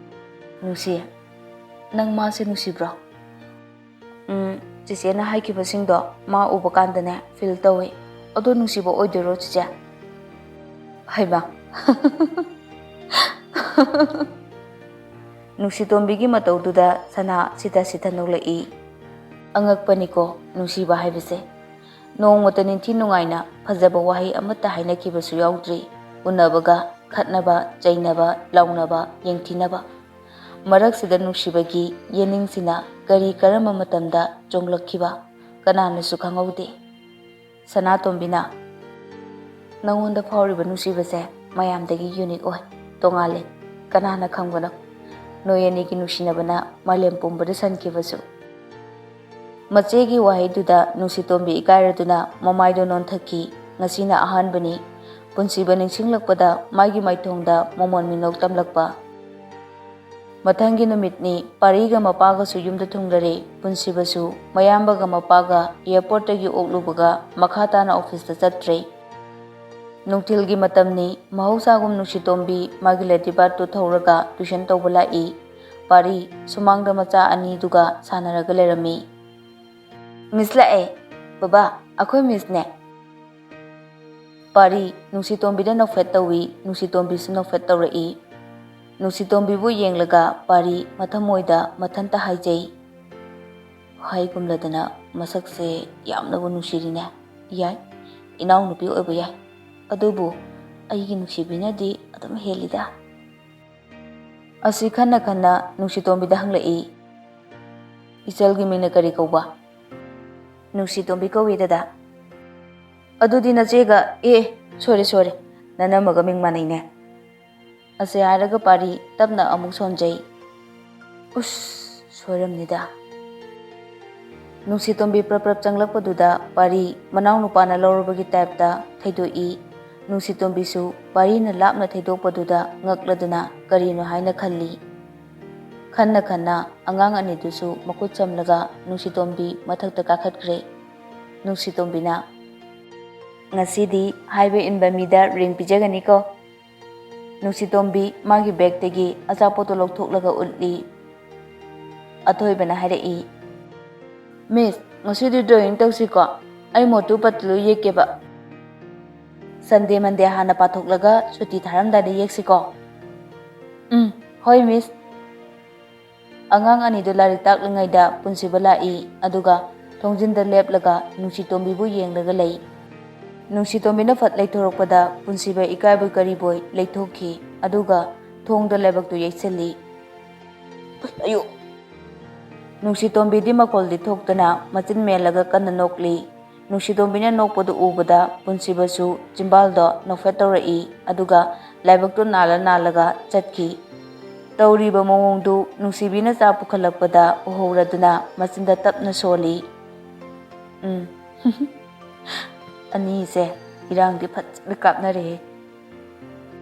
"ꯅꯨꯡꯁꯤ, ꯅꯪ ꯃꯥꯁꯦ ꯅꯨꯡꯁꯤꯕ꯭ꯔꯣ?" "ꯎꯝ, ꯆꯦꯆꯦꯅ ꯍꯥꯏꯈꯤꯕꯁꯤꯡꯗꯣ ꯃꯥ ꯎꯕ ꯀꯥꯟꯗꯅꯦ ꯐꯤꯜ ꯇꯧꯋꯦ꯫ ꯑꯗꯣ ꯅꯨꯡꯁꯤꯕ ꯑꯣꯏꯗꯣꯏꯔꯣ, ꯆꯦꯆꯦ?" ꯍꯩꯃꯥ! ꯅꯨꯡꯁꯤꯇꯣꯝꯕꯤꯒꯤ ꯃꯇꯧꯗꯨꯗ ꯁꯅꯥ ꯁꯤꯊ ꯁꯤꯊ ꯅꯣꯛꯂꯛꯏ꯫ ꯑꯉꯛꯄꯅꯤꯀꯣ ꯅꯨꯡꯁꯤꯕ ꯍꯥꯏꯕꯁꯦ꯫ ꯅꯣꯡꯃꯇ ꯅꯤꯡꯊꯤ ꯅꯨꯡꯉꯥꯏꯅ ꯐꯖꯕ ꯋꯥꯍꯩ ꯑꯃꯠꯇ ꯍꯥꯏꯅꯈꯤꯕꯁꯨ ꯌꯥꯎꯗ꯭ꯔꯤ꯫ ꯎꯅꯕꯒ ꯈꯠꯅꯕ, ꯆꯩꯅꯕ, ꯂꯥꯎꯅꯕ, ꯌꯦꯡꯊꯤꯅꯕ꯫ ꯃꯔꯛꯁꯤꯗ ꯅꯨꯡꯁꯤꯕꯒꯤ ꯌꯦꯅꯤꯡꯁꯤꯅ ꯀꯔꯤ ꯀꯔꯝꯕ ꯃꯇꯝꯗ ꯆꯣꯡꯂꯛꯈꯤꯕ ꯀꯅꯥꯅꯁꯨ ꯈꯪꯍꯧꯗꯦ꯫ ꯁꯅꯥꯇꯣꯝꯕꯤꯅ, "ꯅꯉꯣꯟꯗ ꯐꯥꯎꯔꯤꯕ ꯅꯨꯡꯁꯤꯕꯁꯦ ꯃꯌꯥꯝꯗꯒꯤ unique ꯑꯣꯏ, ꯇꯣꯉꯥꯜꯂꯦ꯫ ꯀꯅꯥꯅ ꯈꯪꯕꯅꯣ? ꯅꯣꯏ ꯑꯅꯤꯒꯤ ꯅꯨꯡꯁꯤꯅꯕꯅ ꯃꯥꯂꯦꯝ ꯄꯨꯝꯕꯗ ꯁꯟꯈꯤꯕꯁꯨ꯫" ꯃꯆꯦꯒꯤ ꯋꯥꯍꯩꯗꯨꯗ ꯅꯨꯡꯁꯤꯇꯣꯝꯕꯤ ꯏꯀꯥꯏꯔꯗꯨꯅ ꯃꯃꯥꯏꯗꯣ ꯅꯣꯟꯊꯛꯈꯤ꯫ ꯉꯁꯤꯅ ꯑꯍꯥꯟꯕꯅꯤ꯫ ꯄꯨꯟꯁꯤꯕ ꯅꯤꯡꯁꯤꯡꯂꯛꯄꯗ ꯃꯥꯒꯤ ꯃꯥꯏꯊꯣꯡꯗ ꯃꯃꯣꯟ ꯃꯤꯅꯣꯛ ꯇꯝꯂꯛꯄ꯫ ꯃꯊꯪꯒꯤ ꯅꯨꯃꯤꯠꯅꯤ꯫ ꯄꯥꯔꯤꯒ ꯃꯄꯥꯒꯁꯨ ꯌꯨꯝꯗ ꯊꯨꯡꯂꯔꯦ꯫ ꯄꯨꯟꯁꯤꯕꯁꯨ ꯃꯌꯥꯝꯕꯒ ꯃꯄꯥꯒ airportꯇꯒꯤ ꯑꯣꯛꯂꯨꯕꯒ ꯃꯈꯥ ꯇꯥꯅ officeꯇ ꯆꯠꯇ꯭ꯔꯦ꯫ ꯅꯨꯡꯊꯤꯜꯒꯤ ꯃꯇꯝꯅꯤ꯫ ꯃꯍꯧꯁꯥꯒꯨꯝ ꯅꯨꯡꯁꯤꯇꯣꯝꯕꯤ ꯃꯥꯒꯤ ladybird ꯇꯨ ꯊꯧꯔꯒ tuition ꯇꯧꯕ ꯂꯥꯛꯏ꯫ ꯄꯥꯔꯤ ꯁꯨꯃꯥꯡꯗ ꯃꯆꯥ ꯑꯅꯤꯗꯨꯒ ꯁꯥꯟꯅꯔꯒ ꯂꯩꯔꯝꯃꯤ꯫ "Miss ꯂꯥꯛꯑꯦ꯫ ꯕꯕꯥ, ꯑꯩꯈꯣꯏ missꯅꯦ꯫" ꯄꯥꯔꯤ ꯅꯨꯡꯁꯤꯇꯣꯝꯕꯤꯗ ꯅꯣꯛꯐꯦꯠ ꯇꯧꯏ꯫ ꯅꯨꯡꯁꯤꯇꯣꯝꯕꯤꯁꯨ ꯅꯣꯛꯐꯦꯠ ꯇꯧꯔꯛꯏ꯫ ꯅꯨꯡꯁꯤꯇꯣꯝꯕꯤꯕꯨ ꯌꯦꯡꯂꯒ ꯄꯥꯔꯤ ꯃꯊꯃꯣꯏꯗ ꯃꯊꯟꯇ ꯍꯥꯏꯖꯩ, "ꯍꯥꯏꯒꯨꯝꯂꯗꯅ ꯃꯁꯛꯁꯦ ꯌꯥꯝꯅꯕꯨ ꯅꯨꯡꯁꯤꯔꯤꯅꯦ꯫ ꯌꯥꯏ, ꯏꯅꯥꯎꯅꯨꯄꯤ ꯑꯣꯏꯕ ꯌꯥꯏ꯫ ꯑꯗꯨꯕꯨ ꯑꯩꯒꯤ ꯅꯨꯡꯁꯤꯕꯤꯅꯗꯤ ꯑꯗꯨꯝ ꯍꯦꯜꯂꯤꯗ꯫" ꯑꯁꯤ ꯈꯟꯅ ꯈꯟꯅ ꯅꯨꯡꯁꯤꯇꯣꯝꯕꯤꯗ ꯍꯪꯂꯛꯏ, "ꯏꯆꯜꯒꯤ ꯃꯤꯡꯅ ꯀꯔꯤ ꯀꯧꯕ?" "ꯅꯨꯡꯁꯤꯇꯣꯝꯕꯤ ꯀꯧꯏ, ꯗꯗꯥ꯫" "ꯑꯗꯨꯗꯤ ꯅꯆꯦꯒ, ꯑꯦ, ꯁꯣꯏꯔꯦ, ꯁꯣꯏꯔꯦ, ꯅꯅꯝꯃꯒ ꯃꯤꯡ ꯃꯥꯟꯅꯩꯅꯦ꯫" ꯑꯁꯤ ꯍꯥꯏꯔꯒ ꯄꯥꯔꯤ ꯇꯞꯅ ꯑꯃꯨꯛ ꯁꯣꯟꯖꯩ꯫ "ꯎꯁ, ꯁꯣꯏꯔꯝꯅꯤꯗ꯫" ꯅꯨꯡꯁꯤꯇꯣꯝꯕꯤ ꯄ꯭ꯔꯞ ꯄ꯭ꯔꯞ ꯆꯪꯂꯛꯄꯗꯨꯗ ꯄꯥꯔꯤ ꯃꯅꯥꯎꯅꯨꯄꯥꯅ ꯂꯧꯔꯕꯒꯤ typeꯇ ꯊꯩꯗꯣꯛꯏ꯫ ꯅꯨꯡꯁꯤꯇꯣꯝꯕꯤꯁꯨ ꯄꯥꯔꯤꯅ ꯂꯥꯞꯅ ꯊꯩꯗꯣꯛꯄꯗꯨꯗ ꯉꯛꯂꯗꯨꯅ ꯀꯔꯤꯅꯣ ꯍꯥꯏꯅ ꯈꯜꯂꯤ꯫ ꯈꯟꯅ ꯈꯟꯅ ꯑꯉꯥꯡ ꯑꯅꯤꯗꯨꯁꯨ ꯃꯈꯨꯠ ꯁꯝꯂꯒ ꯅꯨꯡꯁꯤꯇꯣꯝꯕꯤ ꯃꯊꯛꯇ ꯀꯥꯈꯠꯈ꯭ꯔꯦ꯫ ꯅꯨꯡꯁꯤꯇꯣꯝꯕꯤꯅ, "ꯉꯁꯤꯗꯤ ꯍꯥꯏꯕ ꯏꯟꯕ ꯃꯤꯗ ring ꯄꯤꯖꯒꯅꯤꯀꯣ꯫" ꯅꯨꯡꯁꯤꯇꯣꯝꯕꯤ ꯃꯥꯒꯤ bagꯇꯒꯤ ꯑꯆꯥꯄꯣꯠꯇꯣ ꯂꯧꯊꯣꯛꯂꯒ ꯎꯠꯂꯤ꯫ ꯑꯊꯣꯏꯕꯅ ꯍꯥꯏꯔꯛꯏ, "Miss, ꯉꯁꯤꯗꯤ drawing ꯇꯧꯁꯤꯀꯣ꯫ ꯑꯩ ꯃꯣꯇꯨ ꯄꯠꯂꯨ ꯌꯦꯛꯀꯦꯕ꯫ Sunday Monday ꯍꯥꯟꯅ ꯄꯥꯊꯣꯛꯂꯒ ꯁꯨꯇꯤ ꯊꯥꯔꯝꯗꯥꯏꯗ ꯌꯦꯛꯁꯤꯀꯣ꯫" "ꯎꯝ, ꯍꯣꯏ miss꯫" ꯑꯉꯥꯡ ꯑꯅꯤꯗꯨ ꯂꯥꯏꯔꯤꯛ ꯇꯥꯛꯂꯤꯉꯩꯗ ꯄꯨꯟꯁꯤꯕ ꯂꯥꯛꯏ, ꯑꯗꯨꯒ ꯊꯣꯡꯖꯤꯟꯗ ꯂꯦꯞꯂꯒ ꯅꯨꯡꯁꯤꯇꯣꯝꯕꯤꯕꯨ ꯌꯦꯡꯂꯒ ꯂꯩ꯫ ꯅꯨꯡꯁꯤꯇꯣꯝꯕꯤꯅ ꯐꯠ ꯂꯩꯊꯣꯔꯛꯄꯗ ꯄꯨꯟꯁꯤꯕ ꯏꯀꯥꯏꯕꯣꯏ ꯀꯔꯤꯕꯣꯏ ꯂꯩꯊꯣꯛꯈꯤ, ꯑꯗꯨꯒ ꯊꯣꯡꯗ ꯂꯥꯏꯕꯛꯇꯨ ꯌꯩꯁꯤꯜꯂꯤ꯫ ꯑꯌꯣ! ꯅꯨꯡꯁꯤꯇꯣꯝꯕꯤꯗꯤ ꯃꯈꯣꯜꯗꯤ ꯊꯣꯛꯇꯅ ꯃꯆꯤꯟ ꯃꯦꯜꯂꯒ ꯀꯟꯅ ꯅꯣꯛꯂꯤ꯫ ꯅꯨꯡꯁꯤꯇꯣꯝꯕꯤꯅ ꯅꯣꯛꯄꯗꯨ ꯎꯕꯗ ꯄꯨꯟꯁꯤꯕꯁꯨ ꯆꯤꯝꯕꯥꯜꯗꯣ ꯅꯣꯛꯐꯦꯠ ꯇꯧꯔꯛꯏ, ꯑꯗꯨꯒ ꯂꯥꯏꯕꯛꯇꯨ ꯅꯥꯜꯂ ꯅꯥꯜꯂꯒ ꯆꯠꯈꯤ꯫ ꯇꯧꯔꯤꯕ ꯃꯑꯣꯡꯗꯨ ꯅꯨꯡꯁꯤꯕꯤꯅ ꯆꯥ ꯄꯨꯈꯠꯂꯛꯄꯗ ꯎꯍꯧꯔꯗꯨꯅ ꯃꯆꯤꯟꯗ ꯇꯞꯅ ꯁꯣꯜꯂꯤ꯫ ꯎꯝ꯫ ꯑꯅꯤꯁꯦ ꯏꯔꯥꯡꯗꯤ ꯐꯖꯅ ꯀꯥꯞꯅꯔꯦꯍꯦ꯫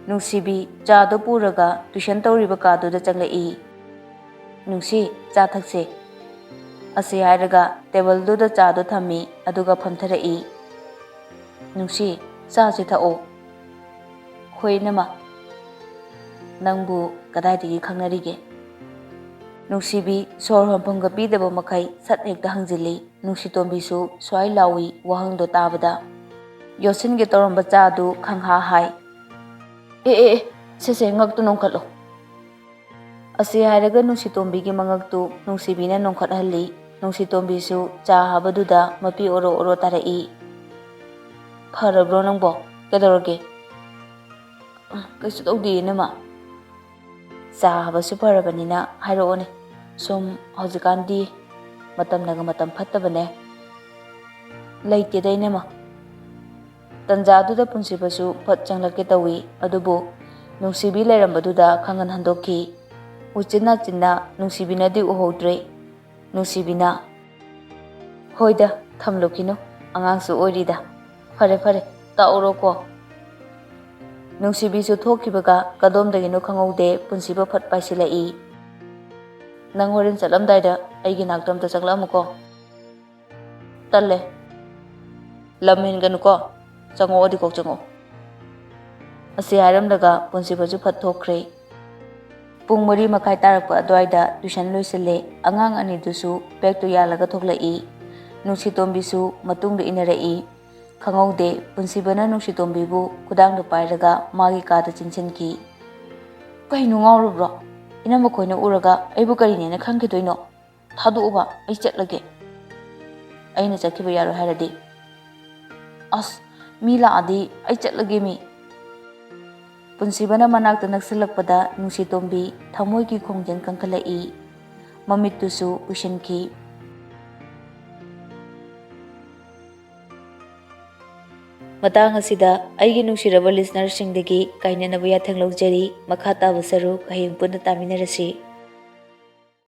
ꯅꯨꯡꯁꯤꯕꯤ ꯆꯥꯗꯣ ꯄꯨꯔꯒ ꯇꯨꯏꯁꯟ ꯇꯧꯔꯤꯕ ꯀꯥꯗꯨꯗ ꯆꯪꯂꯛꯏ꯫ "ꯅꯨꯡꯁꯤ, ꯆꯥ ꯊꯛꯁꯦ," ꯑꯁꯤ ꯍꯥꯏꯔꯒ ꯇꯦꯕꯜꯗꯨꯗ ꯆꯥꯗꯣ ꯊꯝꯃꯤ, ꯑꯗꯨꯒ ꯐꯝꯊꯔꯛꯏ꯫ "ꯅꯨꯡꯁꯤ, ꯆꯥꯁꯤ ꯊꯛꯑꯣ꯫" "ꯍꯣꯏ, ꯏꯅꯝꯃ꯫" "ꯅꯪꯕꯨ ꯀꯗꯥꯏꯗꯒꯤ ꯈꯪꯅꯔꯤꯒꯦ?" ꯅꯨꯡꯁꯤꯕꯤ ꯁꯣꯔ ꯍꯣꯟꯐꯝꯒ ꯄꯤꯗꯕ ꯃꯈꯩ ꯁꯠ ꯍꯦꯛꯇ ꯍꯪꯖꯤꯜꯂꯤ꯫ ꯅꯨꯡꯁꯤꯇꯣꯝꯕꯤꯁꯨ ꯁ꯭ꯋꯥꯏ ꯂꯥꯎꯏ ꯋꯥꯍꯪꯗꯣ ꯇꯥꯕꯗ꯫ ꯌꯣꯠꯁꯤꯟꯒꯦ ꯇꯧꯔꯝꯕ ꯆꯥꯗꯨ ꯈꯪꯍꯥ ꯍꯥꯏ꯫ "ꯑꯦ, ꯑꯦ, ꯑꯦ, ꯁꯦ, ꯁꯦ, ꯉꯛꯇꯨ ꯅꯣꯡꯈꯠꯂꯣ꯫" ꯑꯁꯤ ꯍꯥꯏꯔꯒ ꯅꯨꯡꯁꯤꯇꯣꯝꯕꯤꯒꯤ ꯃꯉꯛꯇꯨ ꯅꯨꯡꯁꯤꯕꯤꯅ ꯅꯣꯡꯈꯠꯍꯜꯂꯤ꯫ ꯅꯨꯡꯁꯤꯇꯣꯝꯕꯤꯁꯨ ꯆꯥ ꯍꯥꯕꯗꯨꯗ ꯃꯄꯤ ꯑꯣꯔꯣ ꯑꯣꯔꯣ ꯇꯥꯔꯛꯏ꯫ "ꯐꯔꯕ꯭ꯔꯣ ꯅꯪꯕꯣ? ꯀꯩꯗꯧꯔꯒꯦ?" "ꯀꯩꯁꯨ ꯇꯧꯗꯦ, ꯏꯅꯝꯃ꯫" "ꯆꯥ ꯍꯥꯕꯁꯨ ꯐꯔꯕꯅꯤꯅ ꯍꯥꯏꯔꯛꯑꯣꯅꯦ, ꯁꯨꯝ ꯍꯧꯖꯤꯛꯀꯥꯟꯗꯤ ꯃꯇꯝꯅꯒ ꯃꯇꯝ ꯐꯠꯇꯕꯅꯦ꯫" "ꯂꯩꯇꯦꯗ, ꯏꯅꯝꯃ꯫" ꯇꯟꯖꯥꯗꯨꯗ ꯄꯨꯟꯁꯤꯕꯁꯨ ꯐꯠ ꯆꯪꯂꯛꯀꯦ ꯇꯧꯏ, ꯑꯗꯨꯕꯨ ꯅꯨꯡꯁꯤꯕꯤ ꯂꯩꯔꯝꯕꯗꯨꯗ ꯈꯪꯍꯟ ꯍꯟꯗꯣꯛꯈꯤ꯫ ꯎꯆꯤꯟ ꯅꯥꯆꯤꯟꯅ ꯅꯨꯡꯁꯤꯕꯤꯅꯗꯤ ꯎꯍꯧꯗ꯭ꯔꯦ꯫ ꯅꯨꯡꯁꯤꯕꯤꯅ, "ꯍꯣꯏꯗ, ꯊꯝꯂꯨꯈꯤꯅꯨ, ꯑꯉꯥꯡꯁꯨ ꯑꯣꯏꯔꯤꯗ꯫ ꯐꯔꯦ, ꯐꯔꯦ, ꯇꯥꯛꯎꯔꯣꯀꯣ꯫" ꯅꯨꯡꯁꯤꯕꯤꯁꯨ ꯊꯣꯛꯈꯤꯕꯒ ꯀꯗꯣꯝꯗꯒꯤꯅꯣ ꯈꯪꯍꯧꯗꯦ ꯄꯨꯟꯁꯤꯕ ꯐꯠ ꯄꯥꯏꯁꯤꯜꯂꯛꯏ꯫ "ꯅꯪ ꯍꯣꯔꯦꯟ ꯆꯠꯂꯝꯗꯥꯏꯗ ꯑꯩꯒꯤ ꯅꯥꯛꯇ ꯑꯝꯇ ꯆꯪꯂꯛꯑꯝꯃꯨꯀꯣ꯫" "ꯇꯜꯂꯦ꯫ ꯂꯝ ꯍꯦꯟꯒꯅꯨꯀꯣ, ꯆꯪꯉꯛꯑꯣꯗꯤ ꯀꯣꯛ ꯆꯪꯉꯛꯑꯣ꯫" ꯑꯁꯤ ꯍꯥꯏꯔꯝꯂꯒ ꯄꯨꯟꯁꯤꯕꯁꯨ ꯐꯠ ꯊꯣꯛꯈ꯭ꯔꯦ꯫ ꯄꯨꯡ ꯃꯔꯤ ꯃꯈꯥꯏ ꯇꯥꯔꯛꯄ ꯑꯗꯨꯋꯥꯏꯗ ꯇꯨꯏꯁꯟ ꯂꯣꯏꯁꯤꯜꯂꯦ꯫ ꯑꯉꯥꯡ ꯑꯅꯤꯗꯨꯁꯨ ꯕꯦꯒꯇꯨ ꯌꯥꯜꯂꯒ ꯊꯣꯛꯂꯛꯏ꯫ ꯅꯨꯡꯁꯤꯇꯣꯝꯕꯤꯁꯨ ꯃꯇꯨꯡꯗ ꯏꯟꯅꯔꯛꯏ꯫ ꯈꯪꯍꯧꯗꯦ, ꯄꯨꯟꯁꯤꯕꯅ ꯅꯨꯡꯁꯤꯇꯣꯝꯕꯤꯕꯨ ꯈꯨꯗꯥꯡꯗ ꯄꯥꯏꯔꯒ ꯃꯥꯒꯤ ꯀꯥꯗ ꯆꯦꯟꯁꯤꯟꯈꯤ꯫ "ꯀꯩꯅꯣ, ꯉꯥꯎꯔꯕ꯭ꯔꯣ? ꯏꯅꯝꯃ ꯈꯣꯏꯅ ꯎꯔꯒ ꯑꯩꯕꯨ ꯀꯔꯤꯅꯦꯅ ꯈꯟꯈꯤꯗꯣꯏꯅꯣ? ꯊꯥꯗꯣꯛꯎꯕ, ꯑꯩ ꯆꯠꯂꯒꯦ꯫" "ꯑꯩꯅ ꯆꯠꯈꯤꯕ ꯌꯥꯔꯣꯏ ꯍꯥꯏꯔꯗꯤ?" "ꯑꯁ, "ꯃꯤ ꯂꯥꯛꯑꯗꯤ ꯑꯩ ꯆꯠꯂꯒꯦ ꯃꯤ!" ꯄꯨꯟꯁꯤꯕꯅ ꯃꯅꯥꯛꯇ ꯅꯛꯁꯤꯜꯂꯛꯄꯗ ꯅꯨꯡꯁꯤꯇꯣꯝꯕꯤ ꯊꯃꯣꯏꯒꯤ ꯈꯣꯡꯖꯦꯜ ꯀꯟꯈꯠꯂꯛꯏ꯫ ꯃꯃꯤꯠꯇꯨꯁꯨ ꯎꯏꯁꯤꯟꯈꯤ꯫ ꯃꯇꯥꯡ ꯑꯁꯤꯗ ꯑꯩꯒꯤ ꯅꯨꯡꯁꯤꯔꯕ listenerꯁꯤꯡꯗꯒꯤ ꯀꯥꯏꯅꯅꯕ ꯌꯥꯊꯪ ꯂꯧꯖꯔꯤ꯫ ꯃꯈꯥ ꯇꯥꯕ ꯁꯔꯨꯛ ꯍꯌꯦꯡ ꯄꯨꯟꯅ ꯇꯥꯃꯤꯟꯅꯔꯁꯤ꯫